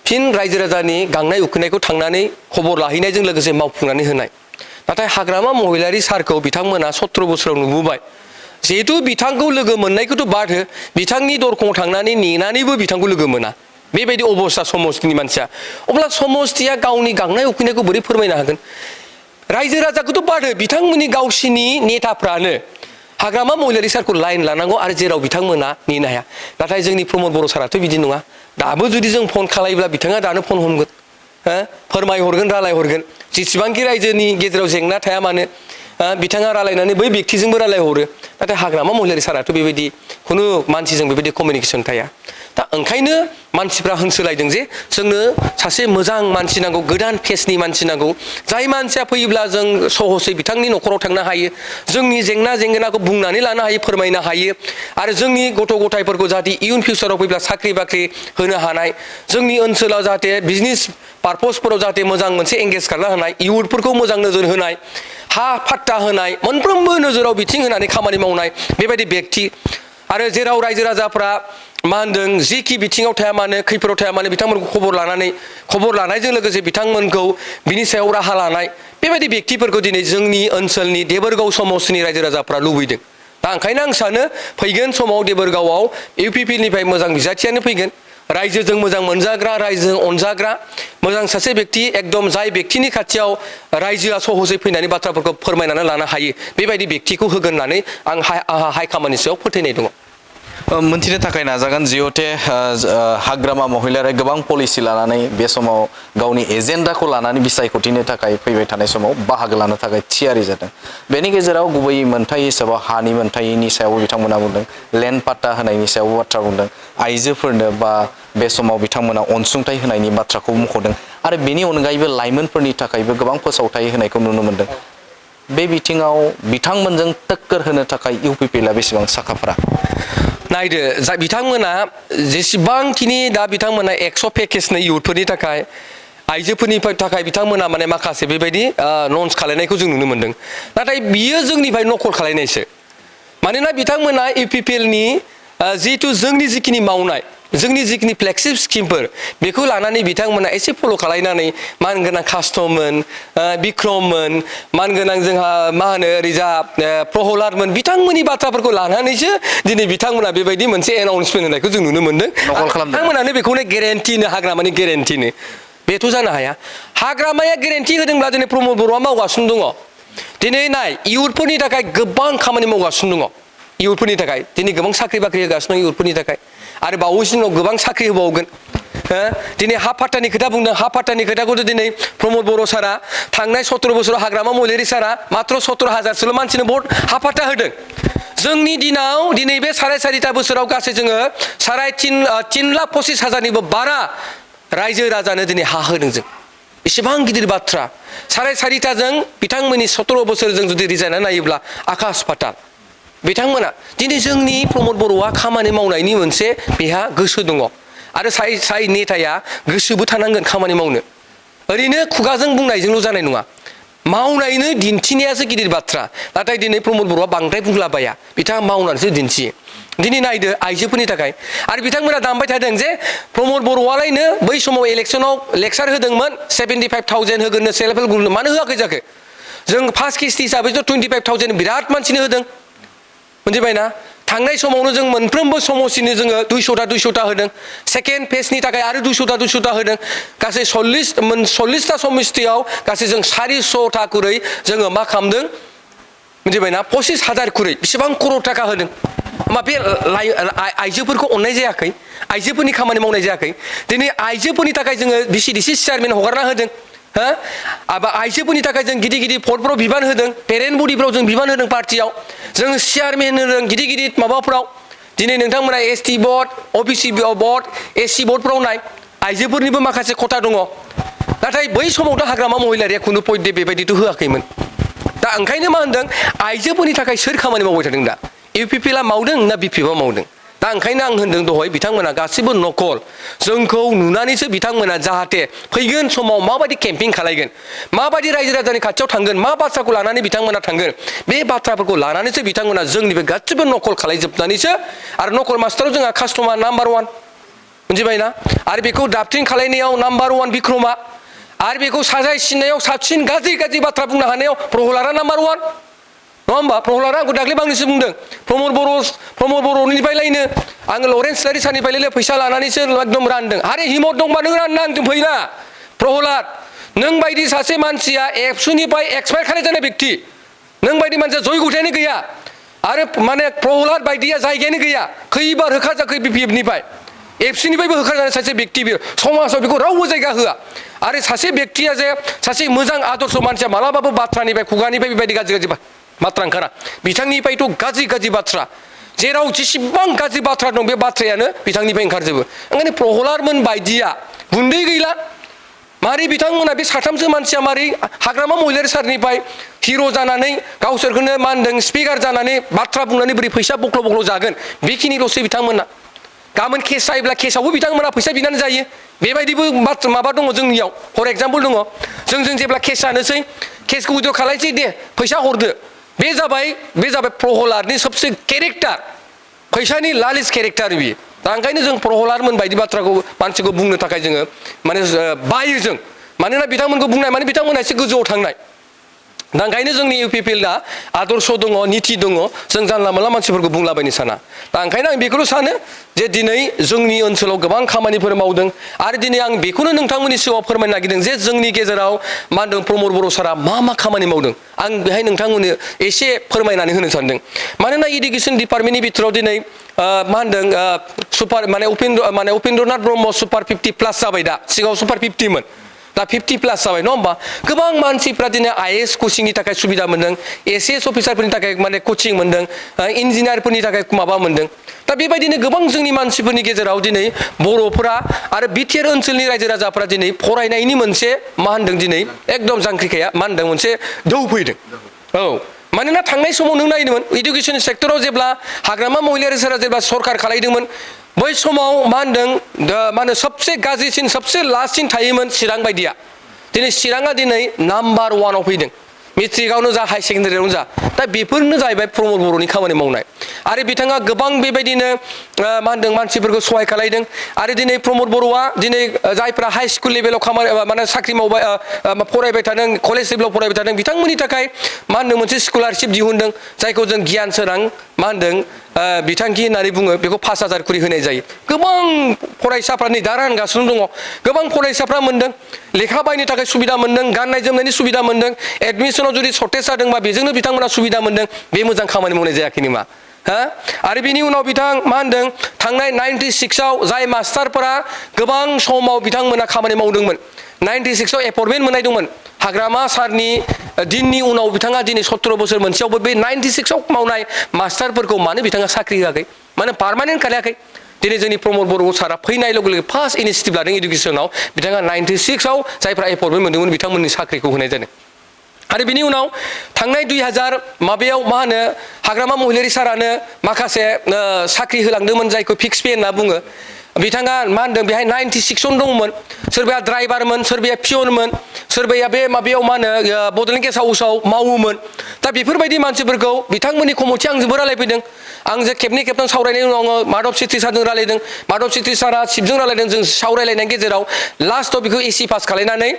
फिन रायजो राजानि गांनाय उखैनायखौ थांनानै खबर लाहैनायजों लोगोसे मावफुंनानै होनाय नाथाय हाग्रामा महिलारि सारखौ बिथांमोना 17 बोसोराव नुबोबाय जिहेतु बिथांखौ लोगो मोननायखौथ' बाद हो बिथांनि दरखंआव थांनानै नेनानैबो बिथांखौ लोगो मोना बेबायदि अबस्था समस्तिनि मानसिया अब्ला समस्तिया गावनि गांनाय उखैनायखौ बोरै फोरमायनो हागोन रायजो राजाखौथ' बाद हो बिथांमोननि गावसिनि नेताफ्रानो हाग्रामा महिलारि सारखौ लाइन लानांगौ आरो जेराव बिथांमोना नेनो हाया नाथाय जोंनि प्रमद बर' साराथ' बिदि नङा दाबो जुदि जों फन खालायोब्ला बिथाङा दानो फन हमगोन फोरमायहरगोन रायलायहरगोन जेसेबांखि रायजोनि गेजेराव जेंना थाया मानो बिथाङा रायलायनानै बै व्यक्तिजोंबो रायलायहरो नाथाय हाग्रामा महिलारि साराथ' बेबायदि खुनु मानसिजों बेबायदि कमिउनिकेसन थाया दा ओंखायनो मानसिफ्रा होंसोलायदों जे जोंनो सासे मोजां मानसि नांगौ गोदान फेसनि मानसि नांगौ जाय मानसिया फैयोब्ला जों सहसै बिथांनि न'खराव थांनो हायो जोंनि जेंना जेंगोनाखौ बुंनानै लानो हायो फोरमायनो हायो आरो जोंनि गथ' गथायफोरखौ जाहाथे इयुन फिउचाराव फैब्ला साख्रि बाख्रि होनो हानाय जोंनि ओनसोलाव जाहाथे बिजनेस पारपसफोराव जाहाथे मोजां मोनसे एंगेज खालामना होनाय इयुथफोरखौ मोजां नोजोर होनाय हा फाट्टा होनाय मोनफ्रोमबो नोजोराव बिथिं होनानै खामानि मावनाय बेबायदि व्यक्ति आरो जेराव रायजो राजाफ्रा मा होनदों जिखि बिथिङाव थाया मानो खैफोदाव थाया मानो बिथांमोनखौ खबर लानायजों लोगोसे बिथांमोनखौ बिनि सायाव राहा लानाय बेबायदि व्यक्तिफोरखौ दिनै जोंनि ओनसोलनि देबोरगाव समस्तिनि रायजो राजाफ्रा लुबैदों दा ओंखायनो आं सानो फैगोन समाव देबोरगावआव UPPL निफ्राय मोजां बिजाथियानो फैगोन रायजोजों मोजां मोनजाग्रा रायजोजों अनजाग्रा मोजां सासे व्यक्ति एकदम जाय व्यक्तिनि खाथियाव रायजोआ सहजै फैनानै बाथ्राफोरखौ फोरमायनानै लानो हायो बेबायदि व्यक्तिखौ होगोन होननानै आंहा हाइकमान्डनि सायाव फोथायनाय दङ मोनथिनो थाखाय नाजागोन जिहेते हाग्रामा महिलारि गोबां पलिसि लानानै बे समाव गावनि एजेन्डाखौ लानानै बिसायख'थिनो थाखाय फैबाय थानाय समाव बाहागो लानो थाखाय थियारि जादों बेनि गेजेराव गुबै मोनथाय हिसाबाव हानि मोनथायनि सायाव बिथांमोना बुंदों लेन्ड पाट्टा होनायनि सायाव बाथ्रा बुंदों आइजोफोरनो बा बे समाव बिथांमोना अनसुंथाइ होनायनि बाथ्राखौ मख'दों आरो बेनि अनगायैबो लाइमोनफोरनि थाखायबो गोबां फोसावथाय होनायखौ नुनो मोनदों बे बिथिङाव बिथांमोनजों टक्कर होनो थाखाय UPPL बेसेबां साखाफारा नायदो जा बिथांमोना जेसेबांखिनि दा बिथांमोना 100 पेकेजनि इयुथफोरनि थाखाय आइजोफोरनि थाखाय बिथांमोना माने माखासे बेबायदि लन्च खालायनायखौ जों नुनो मोनदों नाथाय बियो जोंनिफ्राय नकल खालायनायसो मानोना बिथांमोना UPPL नि जिहेतु जोंनि जिखिनि मावनाय जोंनि जिखिनि फ्लेगशिप स्किमफोर बेखौ लानानै बिथांमोना एसे फल' खालायनानै मानगोनां कास्टमोन बिक्रममोन मानगोनां जोंहा मा होनो ओरैजा प्रहलादमोन बिथांमोननि बाथ्राफोरखौ लानानैसो दिनै बिथांमोना बेबायदि मोनसे एनाउन्समेन्ट होनायखौ जों नुनो मोनदों बिथांमोनानो बेखौनो गेरेन्टिनो हाग्रामानि गेरेन्टिनो बेथ' जानो हाया हाग्रामाया गेरेन्टि होदोंब्ला दिनै प्रमद बर'आ मावगासिनो दङ दिनै नाय इयुथफोरनि थाखाय गोबां खामानि मावगासिनो दङ इयुथफोरनि थाखाय दिनै गोबां साख्रि बाख्रि होगासिनो दं इयुथफोरनि थाखाय आरो बावैसो उनाव गोबां साख्रि होबावगोन दिनै हा फाट्टानि खोथा बुंदों हा फाट्टानि खोथाखौथ' दिनै प्रमद बर' सारा थांनाय 17 बोसोराव हाग्रामा महिलारि सारा मात्र 17,000सोल' मानसिनो भट हा फाट्टा होदों जोंनि दिनाव दिनै बे 4.5 बोसोराव गासै जोङो 3,25,000निबो बारा रायजो राजानो दिनै हा होदों जों एसेबां गिदिर बाथ्रा 4.5 बिथांमोननि 17 बोसोरजों जुदि रिजायनानै नायोब्ला आकाश पाताल बिथांमोना दिनै जोंनि प्रमद बर'आ खामानि मावनायनि मोनसे बेहा गोसो दङ आरो साय नेताया गोसोबो थानांगोन खामानि मावनो ओरैनो खुगाजों बुंनायजोंल' जानाय नङा मावनायनो दिन्थिनायासो गिदिर बाथ्रा नाथाय दिनै प्रमद बर'आ बांद्राय बुंलाबाया बिथाङा मावनानैसो दिन्थियो दिनै नायदो आइजोफोरनि थाखाय आरो बिथांमोना दामबाय थादों जे प्रमद बर'आलायनो बै समाव इलेक्सनाव लेक्सार होदोंमोन 75,000 होगोननो सेल्फ हेल्प ग्रुपनो मानो होआखै जाखो जों फार्स्ट किस्ति हिसाबैथ' 25,000 बिराद मानसिनो होदों मोनथिबायना थांनाय समावनो जों मोनफ्रोमबो समस्तिनो जोङो 200 होदों सेकेन्ड फेजनि थाखाय आरो 200 होदों गासै 40टा समस्तियाव गासै जों 400 करै जोङो मा खालामदों मोनथिबायना 25,000 करै बेसेबां करोड़ थाखा होदों मा बे आइजोफोरखौ अननाय जायाखै आइजोफोरनि खामानि मावनाय जायाखै दिनै आइजोफोरनि थाखाय जोङो BCDC चेयारमेन हगारना होदों आइजोफोरनि थाखाय जों गिदिर गिदिर पदफोराव बिबान होदों पेरेन्ट बडिफ्राव जों बिबान होदों पार्टियाव जों चेयारमेन होदों गिदिर गिदिर माबाफ्राव दिनै नोंथांमोना ST board OBC board SC बर्डफ्राव नाय आइजोफोरनिबो माखासे खथा दङ नाथाय बै समावथ' हाग्रामा महिलारिया खुनु पइन्ट बेबायदिथ' होआखैमोन दा ओंखायनो मा होनदों आइजोफोरनि थाखाय सोर खामानि मावबाय थादों दा UPPLआ मावदों ना BPPआ मावदों दा ओंखायनो आं होनदों दहाय बिथांमोना गासिबो नकल जोंखौ नुनानैसो बिथांमोना जाहाथे फैगोन समाव माबायदि केम्पिं खालायगोन माबायदि रायजो राजानि खाथियाव थांगोन मा बाथ्राखौ लानानै बिथांमोना थांगोन बे बाथ्राफोरखौ लानानैसो बिथांमोना जोंनिबे गासिबो नकल खालायजोबनानैसो आरो नकल मास्टाराव जोंहा कास्टमार नाम्बार 1 मोनथिबायना आरो बेखौ दाबथिं खालायनायाव नाम्बार 1 बिक्रमा आरो बेखौ साजाय सिननायाव साबसिन गाज्रि बाथ्रा बुंनो हानायाव प्रहलादआ नाम्बार 1 नङा होमबा प्रहलादआ आंखौ दाख्लै बांनैसो बुंदों प्रमद बर'निफ्रायलायनो आङो लरेन्स लारि सारनिफ्रायलाय फैसा लानानैसो एकदम रानदों आरे हिम्मत दंबा नों राननो आंजों फैना प्रहलाद नों बायदि सासे मानसिया एबसुनिफ्राय एक्सपायार खानाय जानाय व्यक्ति नों बायदि मानसिया जयगथायानो गैया आरो माने प्रहलाद बायदिया जायगायानो गैया खैबार होखाजाखै BPF निफ्राय एबसुनिफ्रायबो होखाजानाय सासे व्यक्ति बियो समाजाव बेखौ रावबो जायगा होआ आरो सासे व्यक्तिया जे सासे मोजां आदर्श मानसिया मालाबाबो बाथ्रानिफ्राय खुगानिफ्राय बेबायदि गाज्रि गाज्रि बाथ्रा ओंखारा बिथांनिफ्रायथ' गाज्रि गाज्रि बाथ्रा जेराव जेसेबां गाज्रि बाथ्रा दं बे बाथ्रायानो बिथांनिफ्राय ओंखारजोबो ओंखायनो प्रहलादमोन बायदिया गुन्दै गैला मारै बिथांमोना बे साथामसो मानसिया मारै हाग्रामा महिलारि सारनिफ्राय हिर' जानानै गावसोरखौनो मा होनदों स्पिकार जानानै बाथ्रा बुंनानै बोरै फैसा बख्ल' बख्ल' जागोन बेखिनिल'सो बिथांमोना गाबोन केस जायोब्ला केसावबो बिथांमोना फैसा बिनानै जायो बेबायदिबो माबा दङ जोंनियाव फर एग्जाम्पल दङ जों जेब्ला केस जानोसै केसखौ उइद्र' खालायसै दे फैसा हरदो बे जाबाय प्रहलादनि सबसे केरेक्टार फैसानि लालिस केरेक्टार बियो दा ओंखायनो जों प्रहलादमोन बायदि बाथ्राखौ मानसिखौ बुंनो थाखाय जोङो माने बायो जों मानोना बिथांमोनखौ बुंनाय माने बिथांमोना एसे गोजौआव थांनाय दा ओंखायनो जोंनि UPPLआ आदर्श दङ नीति दङ जों जानला मोनला मानसिफोरखौ बुंलाबायनो साना दा ओंखायनो आं बेखौल' सानो जे दिनै जोंनि ओनसोलाव गोबां खामानिफोर मावदों आरो दिनै आं बेखौनो नोंथांमोननि सिगाङाव फोरमायनो नागिरदों जे जोंनि गेजेराव मा होनदों प्रमद बर' सारा मा खामानि मावदों आं बेहाय नोंथांमोननो एसे फोरमायनानै होनो सानदों मानोना इडुकेसन डिपार्टमेन्टनि बिथोराव दिनै मा होनदों सुपार माने उपेन्द्रनाथ ब्रह्म सुपार 50+ जाबाय दा सिगाङाव सुपार 50मोन दा 50+ जाबाय नङा होमबा गोबां मानसिफ्रा दिनै IAS कचिंनि थाखाय सुबिदा मोनदों SS अफिसारफोरनि थाखाय माने कचिं मोनदों इन्जिनियारफोरनि थाखाय माबा मोनदों दा बेबायदिनो गोबां जोंनि मानसिफोरनि गेजेराव दिनै बर'फोरा आरो बिटिआर ओनसोलनि रायजो राजाफोरा दिनै फरायनायनि मोनसे मा होनदों दिनै एकदम जांख्रिखाया मा होनदों मोनसे दौ फैदों औ मानोना थांनाय समाव नों नायदोंमोन इडुकेसन सेक्टराव जेब्ला हाग्रामा महिलारि सारा जेब्ला सरकार खालायदोंमोन बै समाव मा होनदों मा होनो सबसे गाज्रिसिन सबसे लास्टसिन थायोमोन चिरां बायदिया दिनै चिराङा दिनै नाम्बार 1आव फैदों मेट्रिकआवनो जा हाई सेकेन्डारियावनो जा दा बेफोरनो जाहैबाय प्रमद बर'नि खामानि मावनाय आरो बिथाङा गोबां बेबायदिनो मा होनदों मानसिफोरखौ सहाय खालायदों आरो दिनै प्रमद बर'आ दिनै जायफ्रा हाई स्कुल लेभेलाव खामानि माने साख्रि मावबाय फरायबाय थादों कलेज लेभेलाव फरायबाय थादों बिथांमोननि थाखाय मा होनदों मोनसे स्कलारशिप दिहुनदों जायखौ जों गियान सोरां मा होनदों बिथांखि होननानै बुङो बेखौ 5,000 खरि होनाय जायो गोबां फरायसाफ्रा नै दा रानगासिनो दङ गोबां फरायसाफ्रा मोनदों लेखा बायनो थाखाय सुबिदा मोनदों गाननाय जोमनायनि सुबिदा मोनदों एडमिसनाव जुदि सर्टेज जादोंबा बेजोंनो बिथांमोना सुबिदा मोनदों बे मोजां खामानि मावनाय जायाखै नामा हा आरो बिनि उनाव बिथां मा होनदों थांनाय 96आव जाय मास्टारफोरा गोबां समाव बिथांमोना खामानि मावदोंमोन 96आव एपइन्टमेन्ट मोननाय दंमोन हाग्रामा सारनि दिननि उनाव बिथाङा दिनै 17 बोसोर मोनसेयावबो बे 96आव मावनाय मास्टारफोरखौ मानो बिथाङा साख्रि होआखै मानो पार्मानेन्ट खालायाखै दिनै जोंनि प्रमद बर' सारा फैनाय लोगो लोगो फार्स्ट इनिशिएटिभ लादों इडुकेसनाव बिथाङा 96आव जायफ्रा एपइन्टमेन्ट मोनदोंमोन बिथांमोननि साख्रिखौ होनाय जादों आरो बिनि उनाव थांनाय 2000 माबायाव मा होनो हाग्रामा महिलारि सारानो माखासे साख्रि होलांदोंमोन जायखौ फिक्स पे होनना बुङो बिथाङा मा होनदों बेहाय 96 जन दंमोन सोरबाया ड्राइभारमोन सोरबाया पियनमोन सोरबाया बे माबायाव मा होनो बड'लेण्ड गेस्ट हाउसाव मावोमोन दा बेफोरबायदि मानसिफोरखौ बिथांमोननि कमिटि आंजोंबो रायलायफैदों आंजों खेबनै खेबथाम सावरायनायनि उनाव आङो माधव सिट्रि सारजों रायलायदों माधव सिट्रि सारा चिफजों रायलायदों जों सावरायलायनायनि गेजेराव लास्टआव बेखौ AC पास खालायनानै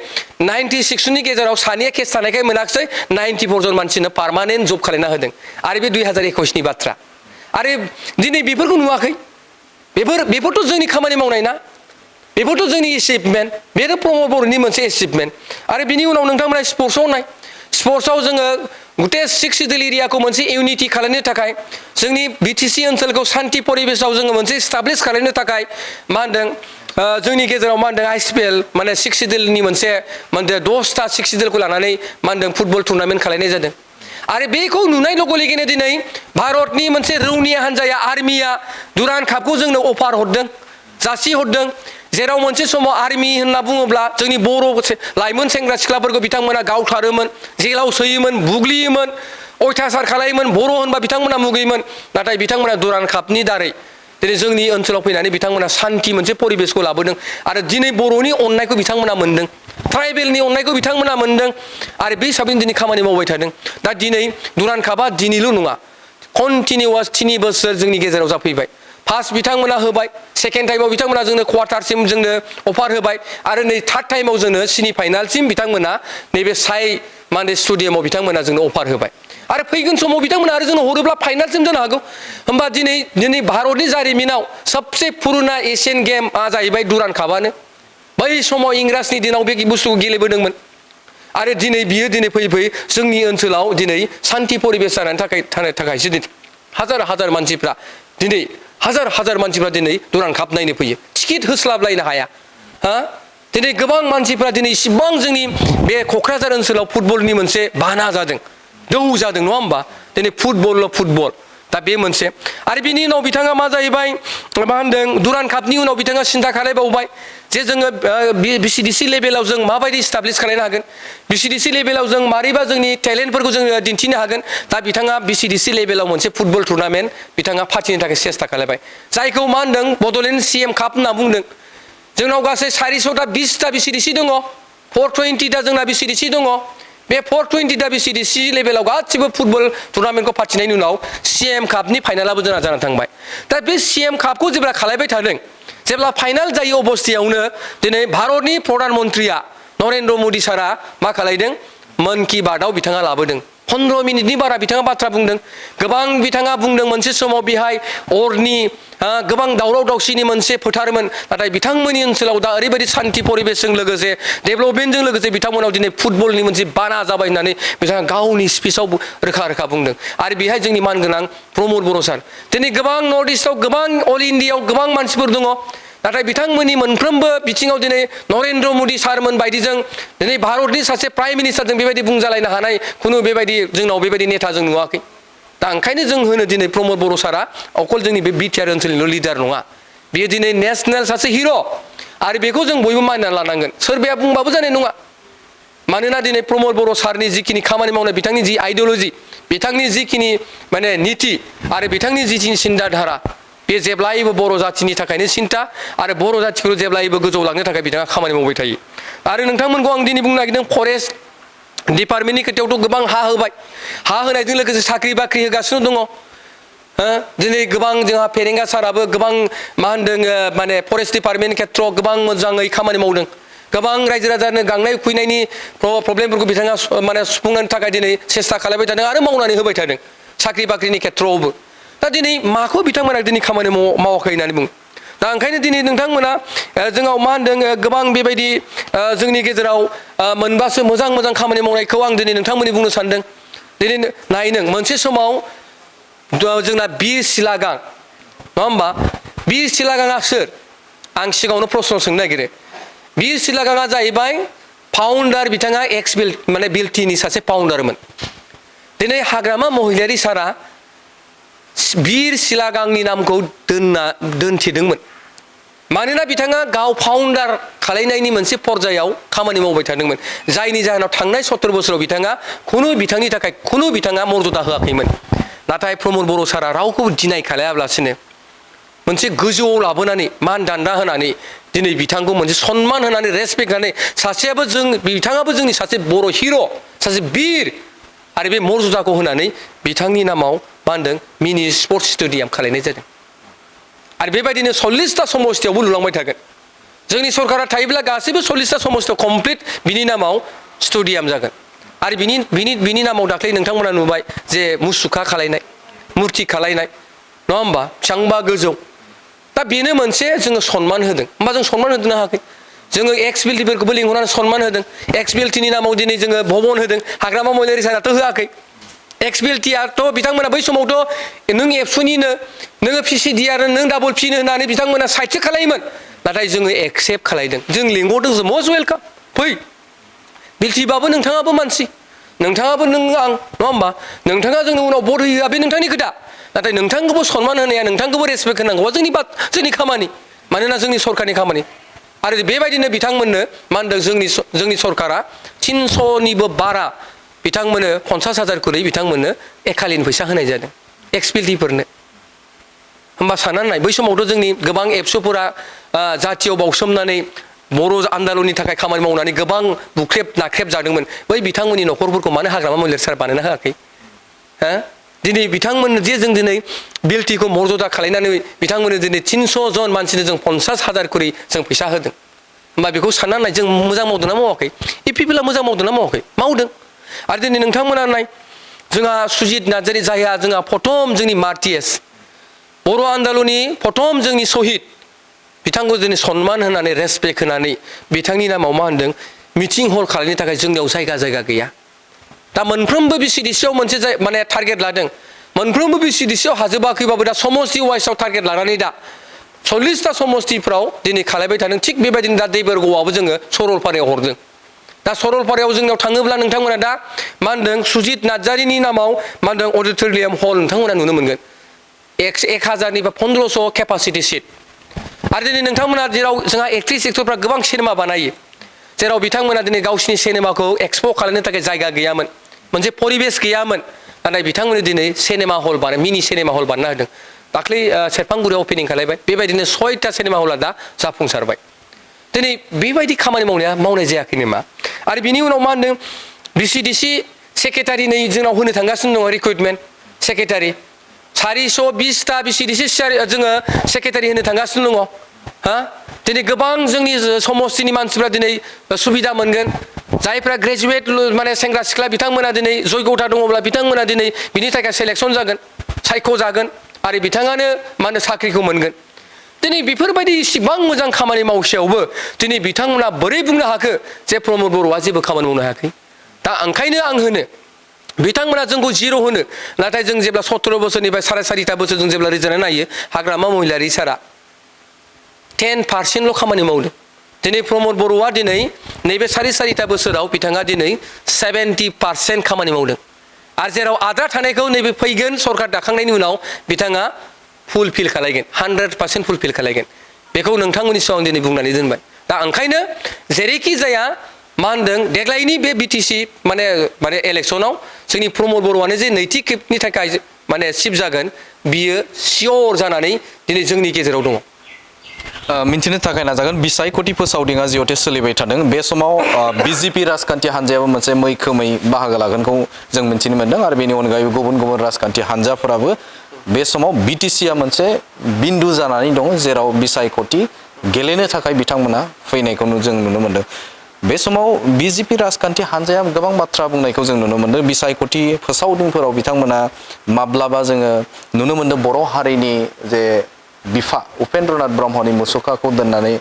96 गेजेराव सानैया केस थानायखाय मोनाखिसै 94 जन मानसिनो पार्मानेन्ट जब खालायना होदों आरो बे 2021नि बाथ्रा आरो दिनै बेफोरखौ नुवाखै बेफोरथ' जोंनि खामानि मावनाय ना बेफोरथ' जोंनि एचिभमेन्ट बेनो प्रमद बर'नि मोनसे एचिभमेन्ट आरो बिनि उनाव नोंथांमोना स्पर्ट्सआव नाय स्पर्ट्सआव जोङो गुटे 6 सिडुल एरियाखौ मोनसे इउनिटि खालामनो थाखाय जोंनि BTC ओनसोलखौ शान्ति परिबेशआव जोङो मोनसे एस्टाब्लिश खालामनो थाखाय मा होनदों जोंनि गेजेराव मा होनदों IPL माने 6 सिडुलनि मोनसे 10टा 6 सिडुलखौ लानानै मा होनदों फुटबल टुर्नामेन्ट खालामनाय जादों आरो बेखौ नुनाय लोगो लोगोनो दिनै भारतनि मोनसे रौनिया हान्जाया आर्मिया दुरान्ड कापखौ जोंनो अफार हरदों जासि हरदों जेराव मोनसे समाव आर्मि होनना बुङोब्ला जोंनि बर' लाइमोन सेंग्रा सिख्लाफोरखौ बिथांमोना गावथारोमोन जेलाव सोयोमोन बुग्लियोमोन अयथासार खालायोमोन बर' होनबा बिथांमोना मुगैयोमोन नाथाय बिथांमोना दुरान्ड कापनि दारै दिनै जोंनि ओनसोलाव फैनानै बिथांमोना शान्ति मोनसे परिबेशखौ लाबोदों आरो दिनै बर'नि अननायखौ बिथांमोना मोनदों ट्राइबेलनि अननायखौ बिथांमोना मोनदों आरो बे हिसाबैनो दिनै खामानि मावबाय थादों दा दिनै दुरान्ड कापआ दिनैल' नङा कन्टिनिउवास 3 बोसोर जोंनि गेजेराव जाफैबाय फार्स्ट बिथांमोना होबाय सेकेन्ड टाइमाव बिथांमोना जोंनो क्वार्टारसिम जोंनो अफार होबाय आरो नै थार्ड टाइमाव जोंनो सेमि फाइनालसिम बिथांमोना नैबे साइ माने स्टेडियामाव बिथांमोना जोंनो अफार होबाय आरो फैगोन समाव बिथांमोना आरो जोंनो हरोब्ला फाइनालसिम जानो हागौ होमबा दिनै भारतनि जारिमिनाव सबसे पुरुना एशियान गेमआ जाहैबाय दुरान्ड कापआनो बै समाव इंराजनि दिनाव बे बुस्थुखौ गेलेबोदोंमोन आरो दिनै बियो दिनै फैयै जोंनि ओनसोलाव दिनै शान्ति परिबेश जानायनि थाखायसो हाजार मानसिफ्रा दिनै हाजार मानसिफ्रा दिनै दुरान्ड काप नायनो फैयो टिकेट होस्लाबलायनो हाया हा दिनै गोबां मानसिफ्रा दिनै इसिबां जोंनि बे क'क्राझार ओनसोलाव फुटबलनि मोनसे बाना जादों दोहौ जादों नङा होमबा दिनै फुटबल दा बे मोनसे आरो बिनि उनाव बिथाङा मा जाहैबाय मा होनदों दुरान्ड कापनि उनाव बिथाङा सिन्था खालामबावबाय जे जोङो बिसिडिसि लेभेलाव जों माबायदि इस्टाब्लिश खालामनो हागोन बिसिडिसि लेभेलाव जों मारैबा जोंनि टेलेन्टफोरखौ जोङो दिन्थिनो हागोन दा बिथाङा बिसिडिसि लेभेलाव मोनसे फुटबल टुर्नामेन्ट बिथाङा फाथिनो थाखाय सेस्था खालामबाय जायखौ मा होनदों बड'लेण्ड CM काप होनना बुंदों जोंनाव गासै 420टा बिसिडिसि दङ 420टा जोंना बिसिडिसि दङ बे 420टा बिसिडिसि लेभेलाव गासिबो फुटबल टुर्नामेन्टखौ फाथिनायनि उनाव CM कापनि फाइनालाबो जोंना जानानै थांबाय दा बे CM कापखौ जेब्ला खालामबाय थादों जेब्ला फाइनाल जायो अबस्थायावनो दिनै भारतनि प्रधान मन्त्रिया नरेन्द्र मदि सारा मा खालामदों मन की बातआव बिथाङा लाबोदों 15 मिनिटनि बारा बिथाङा बाथ्रा बुंदों गोबां बिथाङा बुंदों मोनसे समाव बेहाय अरनि गोबां दावराव दावसिनि मोनसे फोथारमोन नाथाय बिथांमोननि ओनसोलाव दा ओरैबायदि शान्ति परिबेसजों लोगोसे डेभेलपमेन्टजों लोगोसे बिथांमोनाव दिनै फुटबलनि मोनसे बाना जाबाय होननानै बिथाङा गावनि स्पिचआव रोखा बुंदों आरो बेहाय जोंनि मानगोनां प्रमद बर' सार दिनै गोबां नर्थ इस्टआव गोबां अल इण्डियाआव गोबां मानसिफोर दङ नाथाय बिथांमोननि मोनफ्रोमबो बिथिङाव दिनै नरेन्द्र मदि सारमोन बायदिजों दिनै भारतनि सासे प्राइम मिनिस्टारजों बेबायदि बुंजालायनो हानाय खुनु बेबायदि जोंनाव बेबायदि नेता जों नुवाखै दा ओंखायनो जों होनो दिनै प्रमद बर' सारा अकल जोंनि बे बिटिआर ओनसोलनिल' लिडार नङा बेयो दिनै नेसनेल सासे हिर' आरो बेखौ जों बयबो मानिनानै लानांगोन सोरबाया बुंबाबो जानाय नङा मानोना दिनै प्रमद बर' सारनि जिखिनि खामानि मावनाय बिथांनि जि आइडिअल'जि बिथांनि जिखिनि माने नीति आरो बिथांनि जिखिनि सिन्ताधारा बे जेब्लायबो बर' जाथिनि थाखायनो सिन्ता आरो बर' जाथिखौ जेब्लायबो गोजौ लांनो थाखाय बिथाङा खामानि मावबाय थायो आरो नोंथांमोनखौ आं दिनै बुंनो नागिरदों फरेस्ट डिपार्टमेन्टनि खोथायावथ' गोबां हा होबाय हा होनायजों लोगोसे साख्रि बाख्रि होगासिनो दङ दिनै गोबां जोंहा फेरेंगा साराबो गोबां मा होनदों माने फरेस्ट डिपार्टमेन्ट खेथ्रआव गोबां मोजाङै खामानि मावदों गोबां रायजो राजानो गांनाय उखैनायनि प्रब्लेमफोरखौ बिथाङा माने सुफुंनो थाखाय दिनै सेस्था खालामबाय थादों आरो मावनानै होबाय थादों साख्रि बाख्रिनि खेथ्रआवबो दा दिनै माखौ बिथांमोना दिनै खामानि मावाखै होननानै बुङो दा ओंखायनो दिनै नोंथांमोना जोंनाव मा होनदों गोबां बेबायदि जोंनि गेजेराव मोनबासो मोजां खामानि मावनायखौ आं दिनै नोंथांमोननि बुंनो सानदों दिनै नाय नों मोनसे समाव जोंना बिर सिलागां नङा होमबा बिर सिलागाङा सोर आं सिगाङावनो प्रश्न सोंनो नागिरो बिर सिलागाङा जाहैबाय फाउन्डार बिथाङा माने बिलटिनि सासे फाउन्डारमोन दिनै हाग्रामा महिलारि सारा बिर सिलागांनि नामखौ दोनथिदोंमोन मानोना बिथाङा गाव फाउन्डार खालामनायनि मोनसे पर्यायाव खामानि मावबाय थादोंमोन जायनि जाहोनाव थांनाय 70 बोसोराव बिथाङा बिथांनि थाखाय बिथाङा मर्यादा होआखैमोन नाथाय प्रमद बर' सारा रावखौबो दिनाय खालायाब्लासिनो मोनसे गोजौआव लाबोनानै मान दान्दा होनानै दिनै बिथांखौ मोनसे सन्मान होनानै रेसपेक्ट होनानै बिथाङाबो जोंनि सासे बर' हिर' सासे बिर आरो बे मर्यादाखौ होनानै बिथांनि नामाव मा होनदों मिनि स्पर्ट्स स्टेडियाम खालामनाय जादों आरो बेबायदिनो 40टा समस्थियावबो लुलांबाय थागोन जोंनि सरकारा थायोब्ला गासैबो 40टा समस्थियाव कमप्लिट बिनि नामाव स्टेडियाम जागोन आरो बिनि नामाव दाख्लै नोंथांमोना नुबाय जे मुसुखा खालायनाय मुर्ति खालायनाय नङा होमबा बेसेबांबा गोजौ दा बेनो मोनसे जोङो सन्मान होदों होमबा जों सन्मान होदोंना हायाखै जोङो एक्स बिएलटिफोरखौबो लिंहरनानै सन्मान होदों एक्स बिएलटिनि नामाव दिनै जोङो भबन होदों हाग्रामा महिलारि साराथ' होआखै एक्स बिएलटिआथ' बिथांमोना बै समावथ' नों एबसुनिनो नोङो पिसिडि आरो नों डाबल पिनो होननानै बिथांमोना साइडसो खालायोमोन नाथाय जोङो एक्सेप्ट खालायदों जों लिंहरदों जों मस्ट वेलकाम फै बिएलटिबाबो नोंथाङाबो मानसि नोंथाङाबो नों आं नङा होमबा नोंथाङा जोंनो उनाव भट होयोआ बे नोंथांनि खोथा नाथाय नोंथांखौबो सन्मान होनाया नोंथांखौबो रेसपेक्ट होनांगौआ जोंनि खामानि मानोना जोंनि सरकारनि खामानि आरो बेबायदिनो बिथांमोननो मा होनदों जोंनि सरकारा 300निबो बारा बिथांमोननो 50,000 करि बिथांमोननो एकालिन फैसा होनाय जादों एक्स बिएलटिफोरनो होमबा साननानै नाय बै समावथ' जोंनि गोबां एबसुफोरा जाथियाव बावसोमनानै बर' आन्दलननि थाखाय खामानि मावनानै गोबां बुख्रेब नाख्रेब जादोंमोन बै बिथांमोननि न'खरफोरखौ मानो हाग्रामा महिलारि सार बानायना होआखै दिनै बिथांमोननो जे जों दिनै बिएलटिखौ मर्यादा खालायनानै बिथांमोननो दिनै 300 जन मानसिनो जों 50,000 करि जों फैसा होदों होमबा बेखौ साननानै नाय जों मोजां मावदोंना मावाखै UPPLआ मोजां मावदोंना मावाखै मावदों आरो दिनै नोंथांमोना नाय जोंहा सुजित नार्जारि जायहा जोंहा प्रथम जोंनि मार्टिएस बर' आन्दलननि प्रथम जोंनि सहिद बिथांखौ दिनै सन्मान होनानै रेसपेक्ट होनानै बिथांनि नामाव मा होनदों मिटिं हल खालामनो थाखाय जोंनियाव जायगा गैया दा मोनफ्रोमबो बिसिडिसिआव मोनसे माने टारगेट लादों मोनफ्रोमबो बिसिडिसिआव हाजोबाखैबाबो दा समस्ति वाइसआव टारगेट लानानै दा 40टा समस्तिफ्राव दिनै खालायबाय थादों थिग बेबायदिनो दा दैबरगावआवबो जोङो सरलपारायाव हरदों दा सरलपारायाव जोंनाव थाङोब्ला नोंथांमोना दा मा होनदों सुजित नार्जारिनि नामाव मा होनदों अडिटोरियाम हल नोंथांमोना नुनो मोनगोन 1000निफ्राय 1500 केपासिटि सिट आरो दिनै नोंथांमोना जेराव जोंहा एक्ट्रिस एक्टरफ्रा गोबां सिनेमा बानायो जेराव बिथांमोना दिनै गावसिनि सिनेमाखौ एक्सप' खालामनो थाखाय जायगा गैयामोन मोनसे परिबेस गैयामोन नाथाय बिथांमोननि दिनै सिनेमा हल बानाय मिनि सिनेमा हल बानायना होदों दाख्लै सेरफांगुरियाव अपेनिं खालायबाय बेबायदिनो 6टा सिनेमा हला दा जाफुंसारबाय दिनै बेबायदि खामानि मावनाय जायाखै नामा आरो बिनि उनाव मा होनदों बिसिडिसि सेक्रेटारि नै जोंनाव होनो थांगासिनो दङ रिक्रुटमेन्ट सेक्रेटारि 420टा बिसिडिसि जोङो सेक्रेटारि होनो थांगासिनो दङ हा दिनै गोबां जोंनि समस्तिनि मानसिफ्रा दिनै सुबिदा मोनगोन जायफ्रा ग्रेजुवेट माने सेंग्रा सिख्ला बिथांमोना दिनै जयग'था दङब्ला बिथांमोना दिनै बिनि थाखाय सेलेक्सन जागोन सायख'जागोन आरो बिथाङानो मा होनो साख्रिखौ मोनगोन दिनै बेफोरबायदि इसिबां मोजां खामानि मावसेयावबो दिनै बिथांमोना बोरै बुंनो हाखो जे प्रमद बर'आ जेबो खामानि मावनो हायाखै दा ओंखायनो आं होनो बिथांमोना जोंखौ जिर' होनो नाथाय जों जेब्ला 17 बोसोरनिफ्राय 4.5 बोसोर जों जेब्ला रिजाल्ट नायो हाग्रामा महिलारि सारा 10% खामानि मावदों दिनै प्रमद बर'आ दिनै नैबे 4.5 बोसोराव बिथाङा दिनै 70% खामानि मावदों आरो जेराव आद्रा थानायखौ नैबे फैगोन सरकार दाखांनायनि उनाव बिथाङा फुलफिल खालायगोन 100% फुलफिल खालायगोन बेखौ नोंथांमोननि सिगाङाव दिनै बुंनानै दोनबाय दा ओंखायनो जेरैखि जाया मा होनदों देग्लायनि बे बिटिसि माने इलेक्सनाव जोंनि प्रमद बर'आनो जे नैथि खेबनि थाखाय माने चिफ जागोन बियो सियर जानानै दिनै जोंनि गेजेराव दङ मिन्थिनो थाखाय नाजागोन बिसायख'थि फोसावदिङा जिहेतु सोलिबाय थादों बे समाव बिजेपि राजखान्थि हान्जायाबो मोनसे मैखोमै बाहागो लागोनखौ जों मिन्थिनो मोन्दों आरो बेनि अनगायैबो गुबुन गुबुन राजखान्थि हान्जाफोराबो बे समाव बिटिसिआ मोनसे बिन्दु जानानै दं जेराव बिसायख'थि गेलेनो थाखाय बिथांमोना फैनायखौ जों नुनो मोन्दों बे समाव बिजेपि राजखान्थि हान्जाया गोबां बाथ्रा बुंनायखौ जों नुनो मोन्दों बिसायख'थि फोसावदिंफोराव बिथांमोना माब्लाबा जोङो नुनो मोन्दों बर' हारिनि जे बिफा उपेन्द्रनाथ ब्रह्मनि मुसुखाखौ दोननानै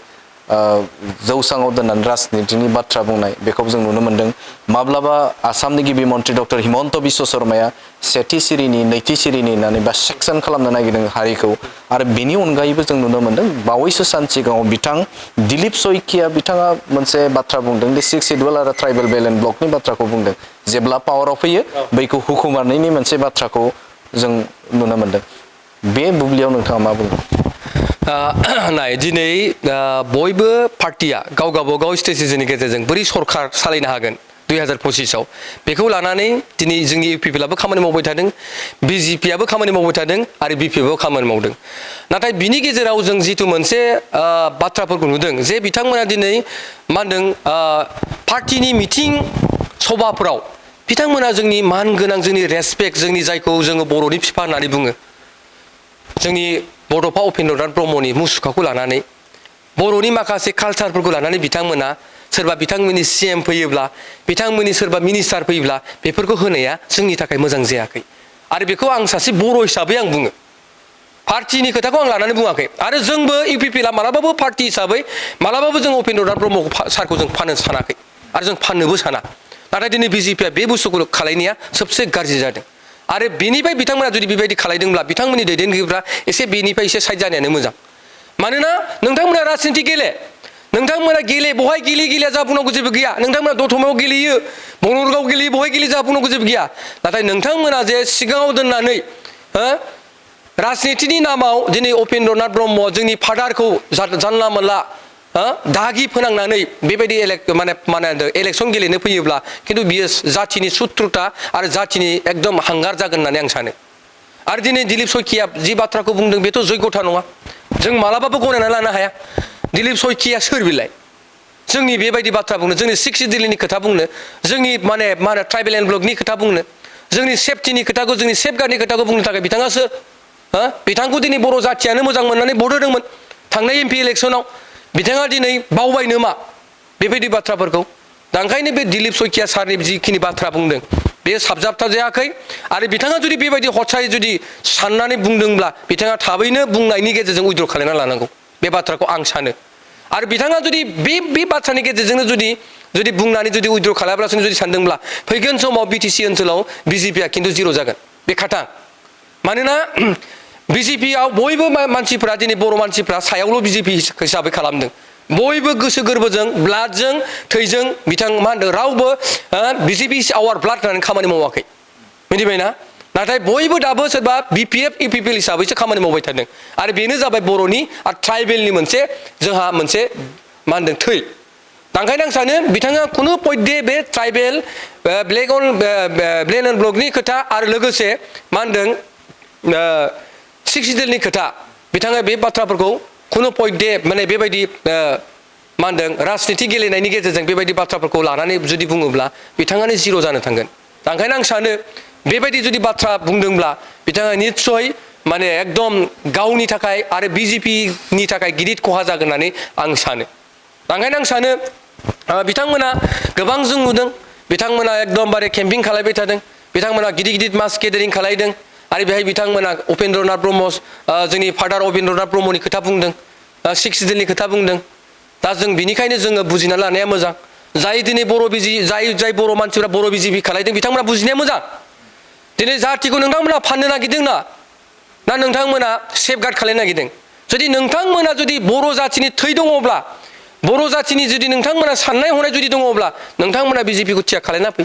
जौसाङाव दोननानै राजनितिनि बाथ्रा बुंनाय बेखौ जों नुनो मोन्दों माब्लाबा आसामनि गिबि मन्त्रि डक्टर हिमन्त बिश्व शर्माया सेथि सिरिनि नैथि सिरिनि होननानै बा सेक्सन खालामनो नागिरदों हारिखौ आरो बेनि अनगायैबो जों नुनो मोन्दों बावैसो सान सिगाङाव बिथां दिलीप शइकिया बिथाङा मोनसे बाथ्रा बुंदों दि 6 सिडुल आरो ट्राइबेल बेल एन्ड ब्लकनि बाथ्राखौ बुंदों जेब्ला पावाराव फैयो बैखौ हुखुमारनायनि मोनसे बाथ्राखौ जों नुनो मोन्दों बे बुब्लियाव नोंथाङा मा बुङो नाय दिनै बयबो पार्टिया गावगाबागाव स्ट्रेटेजिनि गेजेरजों बोरै सरकार सालायनो हागोन 2025आव बेखौ लानानै दिनै जोंनि UPPLआबो खामानि मावबाय थादों बिजेपिआबो खामानि मावबाय थादों आरो बिपिएफआबो खामानि मावदों नाथाय बिनि गेजेराव जों जिथु मोनसे बाथ्राफोरखौ नुदों जे बिथांमोना दिनै मा होनदों पार्टिनि मिटिं सभाफोराव बिथांमोना जोंनि मान गोनां जोंनि रेसपेक्ट जोंनि जायखौ जोङो बर'नि बिफा होननानै बुङो जोंनि बड'फा उपेन्द्रनाथ ब्रह्मनि मुसुखाखौ लानानै बर'नि माखासे कालचारफोरखौ लानानै बिथांमोना सोरबा बिथांमोननि CM फैयोब्ला बिथांमोननि सोरबा मिनिस्टार फैयोब्ला बेफोरखौ होनाया जोंनि थाखाय मोजां जायाखै आरो बेखौ आं सासे बर' हिसाबै आं बुङो पार्टिनि खोथाखौ आं लानानै बुङाखै आरो जोंबो UPPLआ मालाबाबो पार्टि हिसाबै मालाबाबो जों उपेन्द्रनाथ ब्रह्म सारखौ जों फाननो सानाखै आरो जों फाननोबो साना नाथाय दिनै बिजेपिआ बे बुस्थुखौ खालायनाया सबसे गाज्रि जादों आरो बेनिफ्राय बिथांमोना जुदि बेबायदि खालायदोंब्ला बिथांमोननि दैदेनगिरिफ्रा एसे बेनिफ्राय एसे साइड जानायानो मोजां मानोना नोंथांमोना राजनिति गेले नोंथांमोना गेले बहाय गेलेया जाफुंनांगौ जेबो गैया नोंथांमोना दतमायाव गेलेयो बनरगाव गेलेयो बहाय गेले जाफुंनांगौ जेबो गैया नाथाय नोंथांमोना जे सिगाङाव दोननानै राजनितिनि नामाव दिनै उपेन्द्रनाथ ब्रह्म जोंनि फादारखौ जानला मोनला दागि फोनांनानै बेबायदि इलेक्सन गेलेनो फैयोब्ला खिन्थु बियो जाथिनि सुथ्रुता आरो जाथिनि एकदम हांगार जागोन होननानै आं सानो आरो दिनै दिलीप शइकिया जि बाथ्राखौ बुंदों बेथ' जयग'था नङा जों मालाबाबो गनायना लानो हाया दिलीप शइकिया सोर बिलाय जोंनि बेबायदि बाथ्रा बुंनो जोंनि 6 सिडुलनि खोथा बुंनो जोंनि मा होनो ट्राइबेल एन्ड ब्लकनि खोथा बुंनो जोंनि सेफटिनि खोथाखौ जोंनि सेफगार्डनि खोथाखौ बुंनो थाखाय बिथाङा सोर बिथांखौ दिनै बर' जाथियानो मोजां मोननानै भट होदोंमोन थांनाय MP इलेक्सनाव बिथाङा दिनै बावबाय नामा बेबायदि बाथ्राफोरखौ दा ओंखायनो बे दिलीप शइकिया सारनि जिखिनि बाथ्रा बुंदों बे साबजाबथा जायाखै आरो बिथाङा जुदि बेबायदि हथाय जुदि साननानै बुंदोंब्ला बिथाङा थाबैनो बुंनायनि गेजेरजों उइद्र' खालामना लानांगौ बे बाथ्राखौ आं सानो आरो बिथाङा जुदि बे बाथ्रानि गेजेरजोंनो जुदि बुंनानै जुदि उइद्र' खालामालासिनो जुदि सानदोंब्ला फैगोन समाव BTC ओनसोलाव बिजेपिआ खिन्थु जिर' जागोन बे खाथा मानोना बिजेपिआव बयबो मानसिफ्रा दिनै बर' मानसिफ्रा सायावल' बिजेपि हिसाबै खालामदों बयबो गोसो गोरबोजों ब्लाडजों थैजों बिथां मा होनदों रावबो बिजेपि आवार ब्लाड होननानै खामानि मावाखै मिथिबायना नाथाय बयबो दाबो सोरबा बिपिएफ इउपिपिएल हिसाबैसो खामानि मावबाय थादों आरो बेनो जाबाय बर'नि आरो ट्राइबेलनि मोनसे जोंहा मोनसे मा होनदों थै ओंखायनो आं सानो बिथाङा खुनु पयदे बे ट्राइबेल ब्लेक एन्ड ब्लकनि खोथा आरो लोगोसे मा होनदों सिक्सटिदेलनि खोथा बिथाङा बे बाथ्राफोरखौ खुनु पयदे माने बेबायदि मा होनदों राजनिति गेलेनायनि गेजेरजों बेबायदि बाथ्राफोरखौ लानानै जुदि बुङोब्ला बिथाङानो जिर' जानो थांगोन ओंखायनो आं सानो बेबायदि जुदि बाथ्रा बुंदोंब्ला बिथाङा निस्सय माने एकदम गावनि थाखाय आरो बिजेपिनि थाखाय गिदिर खहा जागोन होननानै आं सानो ओंखायनो आं सानो बिथांमोना गोबां जों नुदों बिथांमोना एकदमबारे केम्पिं खालायबाय थादों बिथांमोना गिदिर गिदिर मास गेदारिं खालायदों आरो बेहाय बिथांमोना उपेन्द्रनाथ ब्रह्म जोंनि फादार उपेन्द्रनाथ ब्रह्मनि खोथा बुंदों सिक्सटिदेलनि खोथा बुंदों दा जों बिनिखायनो जोङो बुजिना लानाया मोजां जाय दिनै जाय बर' मानसिफ्रा बर' बिजेपि खालायदों बिथांमोना बुजिनाया मोजां दिनै जाथिखौ नोंथांमोना फाननो नागिरदों ना नोंथांमोना सेफगार्ड खालायनो नागिरदों जुदि नोंथांमोना जुदि बर' जाथिनि थै दङब्ला बर' जाथिनि जुदि नोंथांमोना साननाय हनाय जुदि दङब्ला नोंथांमोना बिजेपिखौ थिया खालायना फै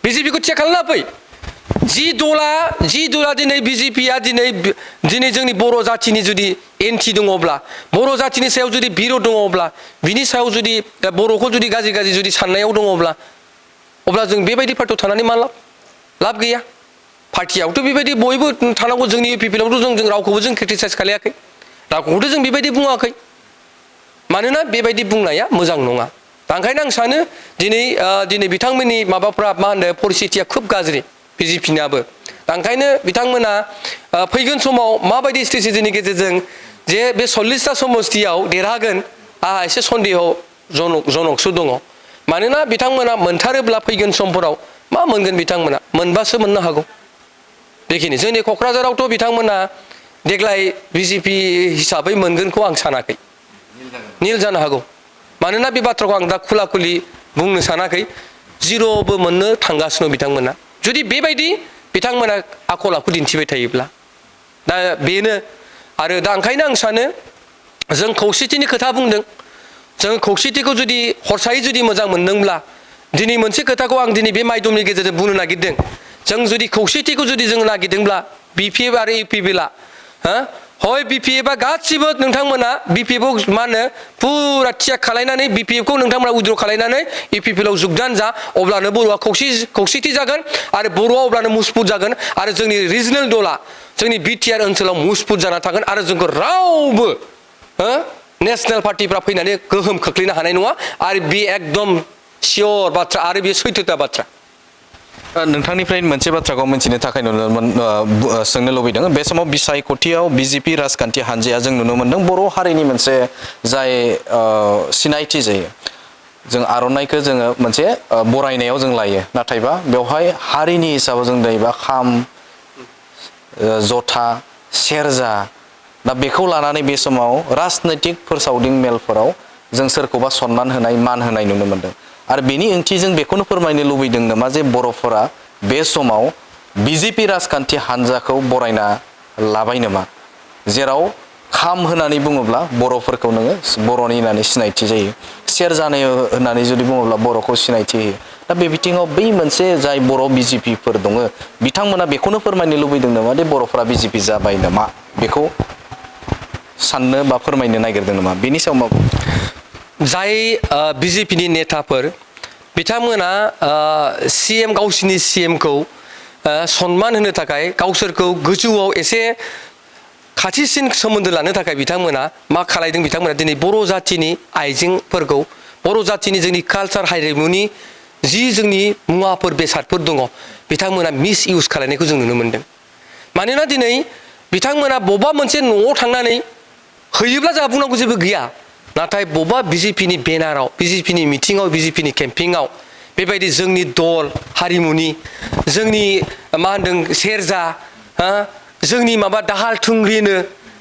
बिजेपिखौ थिया खालायना फै जि दला दिनै बिजेपिया दिनै जोंनि बर' जाथिनि जुदि एन्टि दङब्ला बर' जाथिनि सायाव जुदि बिरोध दङब्ला बिनि सायाव जुदि बर'खौ जुदि गाज्रि जुदि साननायाव दङब्ला अब्ला जों बेबायदि पार्टियाव थानानै मा लाब गैया पार्टियावथ' बेबायदि बयबो थानांगौ जोंनि इउपिपिएलआवथ' जों रावखौबो जों क्रिटिसाइज खालायाखै रावखौबोथ' जों बेबायदि बुङाखै मानोना बेबायदि बुंनाया मोजां नङा ओंखायनो आं सानो दिनै बिथांमोननि माबाफ्रा मा होनो परिस्थितिया खोब गाज्रि बिजेपिनाबो ओंखायनो बिथांमोना फैगोन समाव माबायदि स्ट्रेटेजिनि गेजेरजों जे बे 40टा समस्तियाव देरहागोन आंहा एसे सन्देह जनकसो दङ मानोना बिथांमोना मोनथारोब्ला फैगोन समफोराव मा मोनगोन बिथांमोना मोनबासो मोननो हागौ बेखिनि जोंनि क'क्राझारावथ' बिथांमोना देग्लाय बिजेपि हिसाबै मोनगोनखौ आं सानाखै निल जानो हागौ मानोना बे बाथ्राखौ आं दा खुला खुलि बुंनो सानाखै जिर'बो मोननो थांगासिनो बिथांमोना जुदि बेबायदि बिथांमोना आखल आखु दिन्थिबाय थायोब्ला दा बेनो आरो दा ओंखायनो आं सानो जों खौसेथिनि खोथा बुंदों जों खौसेथिखौ जुदि हरसायै जुदि मोजां मोनदोंब्ला दिनै मोनसे खोथाखौ आं दिनै बे मायदमनि गेजेरजों बुंनो नागिरदों जों जुदि खौसेथिखौ जुदि जों नागिरदोंब्ला बिपिएफ आरो इउपिपिएलआ हय बिपिएफआ गासिबो नोंथांमोना बिपिएफआव मा होनो फुरा थियाग खालायनानै बिपिएफखौ नोंथांमोना उइद्र' खालायनानै इउपिपिएलआव जोगदान जा अब्लानो बर'आ खौसेथि जागोन आरो बर'आ अब्लानो मुसफुत जागोन आरो जोंनि रिजनेल दला जोंनि बिटिआर ओनसोलाव मुसफुत जाना थागोन आरो जोंखौ रावबो नेसनेल पार्टिफ्रा फैनानै गोहोम खोख्लैनो हानाय नङा आरो बे एकदम सियर बाथ्रा आरो बे सैथोता बाथ्रा नोंथांनिफ्राय मोनसे बाथ्राखौ मिथिनो थाखाय सोंनो लुबैदों बे समाव बिसायख'थियाव बिजेपि राजखान्थि हान्जाया जों नुनो मोन्दों बर' हारिनि मोनसे जाय सिनायथि जायो जों आर'नाइखौ जोङो मोनसे बरायनायाव जों लायो नाथायबा बेवहाय हारिनि हिसाबाव जों नायोबा खाम जथा सेरजा दा बेखौ लानानै बे समाव राजनैतिक फोसावदिं मेलफोराव जों सोरखौबा सनमान होनाय मान होनाय नुनो मोन्दों आरो बेनि ओंथि जों बेखौनो फोरमायनो लुबैदों नामा जे बर'फोरा बे समाव बिजेपि राजखान्थि हान्जाखौ बरायना लाबाय नामा जेराव खाम होननानै बुङोब्ला बर'फोरखौ नोङो बर'नि होननानै सिनायथि जायो सेरजा होननानै जुदि बुङोब्ला बर'खौ सिनायथि होयो दा बे बिथिङाव बै मोनसे जाय बर' बिजेपिफोर दङ बिथांमोना बेखौनो फोरमायनो लुबैदों नामा दे बर'फोरा बिजेपि जाबाय नामा बेखौ साननो बा फोरमायनो नागिरदों नामा बेनि सायाव मा जाय बिजेपिनि नेताफोर बिथांमोना सीएम गावसिनि सीएमखौ सनमान होनो थाखाय गावसोरखौ गोजौआव एसे खाथिसिन सोमोन्दो लानो थाखाय बिथांमोना मा खालायदों बिथांमोना दिनै बर' जाथिनि आइजेंफोरखौ बर' जाथिनि जोंनि कालचार हारिमुनि जोंनि मुवाफोर बेसादफोर दङ बिथांमोना मिस इउज खालायनायखौ जों नुनो मोन्दों मानोना दिनै बिथांमोना बबेबा मोनसे न'आव थांनानै हैयोब्ला जोंहा बुंनांगौ जेबो गैया नाथाय बबेबा बिजेपिनि बेनाराव बिजेपिनि मिटिङाव बिजेपिनि केम्पिङाव बेबायदि जोंनि दल हारिमुनि जोंनि मा होनदों सेरजा जोंनि माबा दाहाल थुंग्रिनो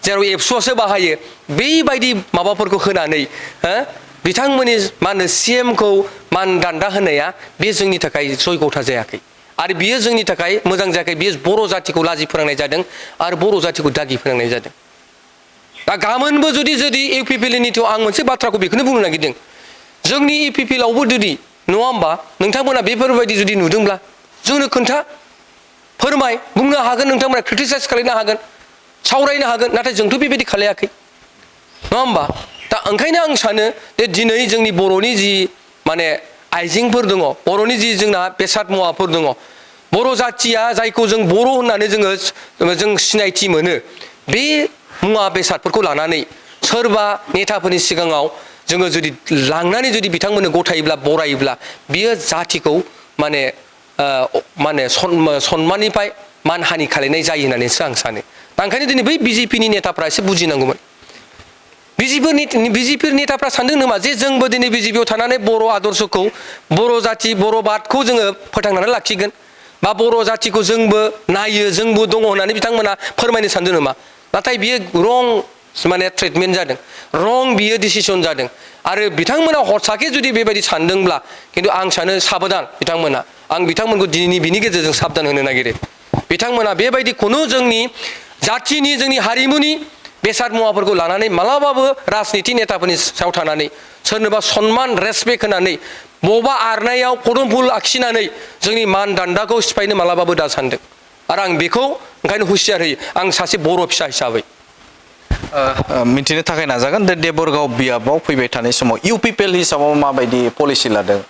जेराव एबसुआसो बाहायो बेबायदि माबाफोरखौ होनानै बिथांमोननि मा होनो सीएमखौ मान दान्दा होनाया बे जोंनि थाखाय जयगथा जायाखै आरो बियो जोंनि थाखाय मोजां जायाखै बियो बर' जातिखौ लाजि फोनांनाय जादों आरो बर' जातिखौ दागि फोनांनाय जादों दा गाबोनबो जुदि UPPL नि नीतियाव आं मोनसे बाथ्राखौ बेखौनो बुंनो नागिरदों जोंनि UPPL आवबो जुदि नङा होमबा नोंथांमोना बेफोरबायदि जुदि नुदोंब्ला जोंनो खोन्था फोरमाय बुंनो हागोन नोंथांमोना क्रिटिसाइज खालामनो हागोन सावरायनो हागोन नाथाय जोंथ' बेबायदि खालायाखै नङा होमबा दा ओंखायनो आं सानो जे दिनै जोंनि बर'नि जि माने आइजेंफोर दङ बर'नि जि जोंना बेसाद मुवाफोर दङ बर' जातिया जायखौ जों बर' होननानै जों सिनायथि मोनो बे मुवा बेसादफोरखौ लानानै सोरबा नेताफोरनि सिगाङाव जोङो जुदि लांनानै जुदि बिथांमोननो गथायोब्ला बरायोब्ला बियो जातिखौ माने सन्माननिफ्राय मानहानि खालामनाय जायो होननानैसो आं सानो दा ओंखायनो दिनै बै BJP नि नेताफ्रा एसे बुजिनांगौमोन BJP नेताफ्रा सानदों नामा जे जोंबो दिनै BJP आव थानानै बर' आदर्शखौ बर' जाति बर' बादखौ जोङो फोथांनानै लाखिगोन बा बर' जातिखौ जोंबो नायो जोंबो दङ होननानै बिथांमोना फोरमायनो सानदों नामा नाथाय बियो रं माने ट्रिटमेन्ट जादों रं बियो डिसिसन जादों आरो बिथांमोना हरसाके जुदि बेबायदि सानदोंब्ला खिन्थु आं सानो साबधान बिथांमोना आं बिथांमोनखौ दिनैनि बिनि गेजेरजों साबधान होनो नागिरो बिथांमोना बेबायदि खुनु जोंनि जातिनि जोंनि हारिमुनि बेसाद मुवाफोरखौ लानानै मालाबाबो राजनिति नेताफोरनि सायाव थानानै सोरनोबा सन्मान रेसपेक्ट होनानै बबेबा आरनायाव पदुम फुल आखिनानै जोंनि मान दान्दाखौ सिफायनो मालाबाबो दा सानदों आरो आं बेखौ ओंखायनो हुसियार होयो आं सासे बर' फिसा हिसाबै मिन्थिनो थाखाय नाजागोन दे देबरगाव बियाबाव फैबाय थानाय समाव UPPL हिसाबाव माबायदि पलिसि लादों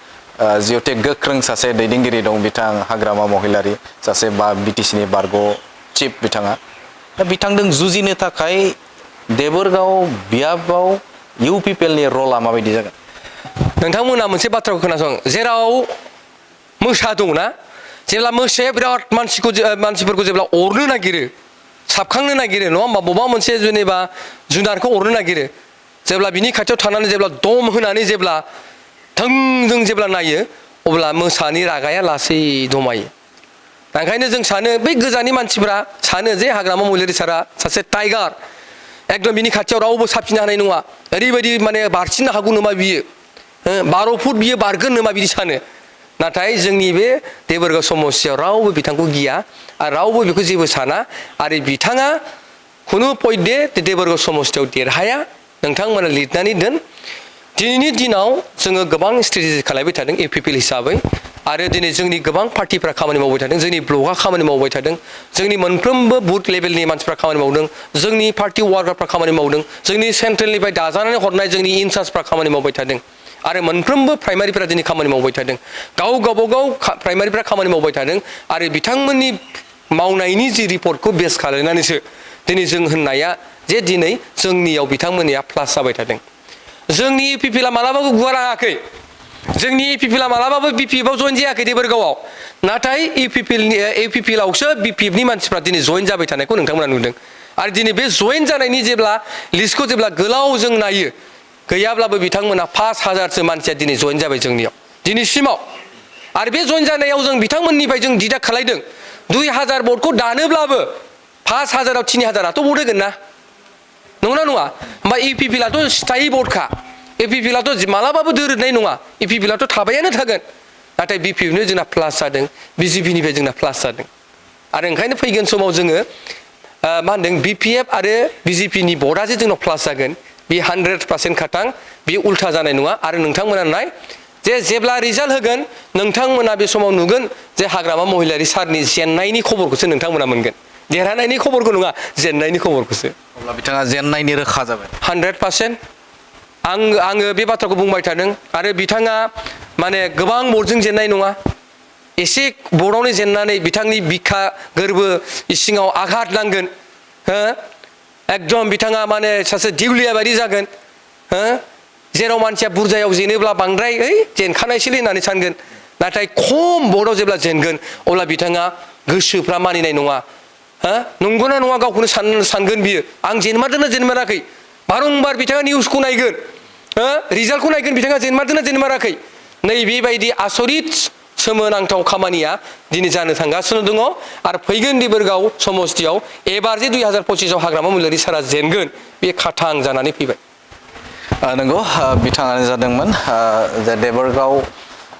जिहेतु गोख्रों सासे दैदेनगिरि दं बिथां हाग्रामा महिलारि सासे BTC नि बारग' चिफ बिथाङा दा बिथांजों जुजिनो थाखाय देबरगाव बियाबाव UPPL नि रला माबायदि जागोन नोंथांमोना मोनसे बाथ्राखौ खोनासं जेराव मोसा दंना जेब्ला मोसाया बिराद मानसिफोरखौ जेब्ला अरनो नागिरो साबखांनो नागिरो नङा होमबा बबेबा मोनसे जेनेबा जुनारखौ अरनो नागिरो जेब्ला बिनि खाथियाव थानानै जेब्ला दम होनानै जेब्ला थोंजों जेब्ला नायो अब्ला मोसानि रागाया लासै दमायो ओंखायनो जों सानो बै गोजाननि मानसिफोरा सानो जे हाग्रामा महिलारि सारा सासे टाइगार एकदम बिनि खाथियाव रावबो साबसिनो हानाय नङा ओरैबायदि माने बारसिननो हागौ नामा बियो 12 फुट बियो बारगोन नामा बिदि सानो नाथाय जोंनि बे देबरगाव समस्यायाव रावबो बिथांखौ गिया आरो रावबो बेखौ जेबो साना आरो बिथाङा खुनु पयदे देबरगाव समस्यायाव देरहाया नोंथांमोना लिरनानै दोन दिनैनि दिनाव जोङो गोबां स्ट्रेटेजि खालामबाय थादों UPPL हिसाबै आरो दिनै जोंनि गोबां पार्टिफ्रा खामानि मावबाय थादों जोंनि ब्लकआ खामानि मावबाय थादों जोंनि मोनफ्रोमबो बुथ लेभेलनि मानसिफ्रा खामानि मावदों जोंनि पार्टि वार्कारफ्रा खामानि मावदों जोंनि सेन्ट्रेलनिफ्राय दाजानानै हरनाय जोंनि इनचार्जफ्रा खामानि मावबाय थादों आरो मोनफ्रोमबो प्राइमारिफ्रा दिनै खामानि मावबाय थादों गावबागाव प्राइमारिफ्रा खामानि मावबाय थादों आरो बिथांमोननि मावनायनि जि रिपर्टखौ बेस खालामनानैसो दिनै जों होननाया जे दिनै जोंनियाव बिथांमोननिया प्लास जाबाय थादों जोंनि UPPL आ मालाबाबो गुवाराखै जोंनि UPPL आ मालाबाबो BPF आव जइन जायाखै देबरगावआव नाथाय UPPL आवसो BPF नि मानसिफ्रा दिनै जइन जाबाय थानायखौ नोंथांमोना नुदों आरो दिनै बे जइन जानायनि जेब्ला लिस्टखौ जेब्ला गोलाव जों नायो गैयाब्लाबो बिथांमोना 5000सो मानसिया दिनै जइन जाबाय जोंनियाव दिनैसिमाव आरो बे जइन जानायाव जों बिथांमोननिफ्राय जों डिडाक्ट खालायदों 2000 भटखौ दानोब्लाबो 5000आव 3000आथ' भट होगोन ना नंगौना नङा होमबा UPPL आथ' स्थायी भटखा UPPL आथ' मालाबाबो दोरोदनाय नङा UPPL आथ' थाबायानो थागोन नाथाय BPF नो जोंना प्लास जादों BJP निफ्राय जोंना प्लास जादों आरो ओंखायनो फैगोन समाव जोङो मा होनदों BPF आरो BJP नि भटआ जे जोंनाव प्लास जागोन बे 100% खाथां बे उल्था जानाय नङा आरो नोंथांमोना नाय जे जेब्ला रिजाल्ट होगोन नोंथांमोना बे समाव नुगोन जे हाग्रामा महिलारि सारनि जेननायनि खबरखौसो नोंथांमोना मोनगोन देरहानायनि खबरखौ नङा जेननायनि खबरखौसो अब्ला बिथाङा जेननायनि रोखा जाबाय 100% आङो बे बाथ्राखौ बुंबाय थादों आरो बिथाङा माने गोबां भटजों जेननाय नङा एसे भटआवनो जेननानै बिथांनि बिखा गोरबो इसिङाव आघात नांगोन एकदम बिथाङा माने सासे दिउलिया बायदि जागोन जेराव मानसिया बुरजायाव जेनोब्ला बांद्राय जेनखानायसैलै होननानै सानगोन नाथाय खम भटआव जेब्ला जेनगोन अब्ला बिथाङा गोसोफ्रा मानिनाय नङा नंगौना नङा गावखौनो सानगोन बियो आं जेनमारदोंना जेनमाराखै बारंबार बिथाङा निउसखौ नायगोन रिजाल्टखौ नायगोन बिथाङा जेनमारदोंना जेनमाराखै नैबेबायदि आसरित सोमोनांथाव खामानिया दिनै जानो थांगासिनो दङ आरो फैगोन देबरगाव समस्तियाव एबार जे 2025आव हाग्रामा महिलारि सारा जेनगोन बे खाथां जानानै फैबाय नंगौ बिथाङानो जादोंमोन जे देबरगाव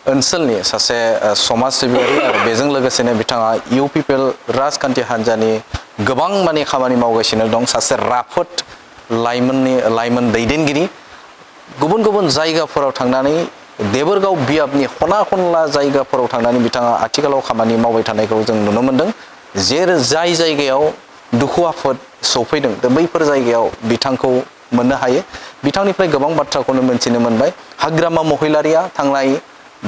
ओनसोलनि सासे समाज सिबियारि आरो बेजों लोगोसेनो बिथाङा UPPL राजखान्थि हान्जानि गोबां माने खामानि मावगासिनो दं। सासे राफोद लाइमोन दैदेनगिरि गुबुन गुबुन जायगाफोराव थांनानै देबोरगाव बियाबनि खना खनला जायगाफोराव थांनानै बिथाङा आथिखालाव खामानि मावबाय थानायखौ जों नुनो मोनदों। जाय जायगायाव दुखु आफोद सौफैदों बैफोर जायगायाव बिथांखौ मोननो हायो। बिथांनिफ्राय गोबां बाथ्राखौनो मोनथिनो मोनबाय। हाग्रामा महिलारिया थांनाय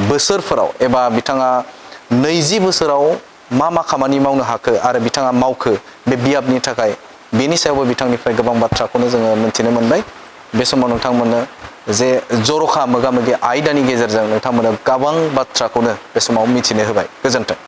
बोसोरफोराव एबा बिथाङा 20 बोसोराव मा खामानि मावनो हाखो आरो बिथाङा मावखो बे बियाबनि थाखाय बेनि सायावबो बिथांनिफ्राय गोबां बाथ्राखौनो जोङो मोनथिनो मोनबाय। बे समाव नोंथांमोननो जे जर'खा मोगा-मोगि आयदानि गेजेरजों नोंथांमोननो गोबां बाथ्राखौनो बे समाव मिथिनो होबाय। गोजोन्थों।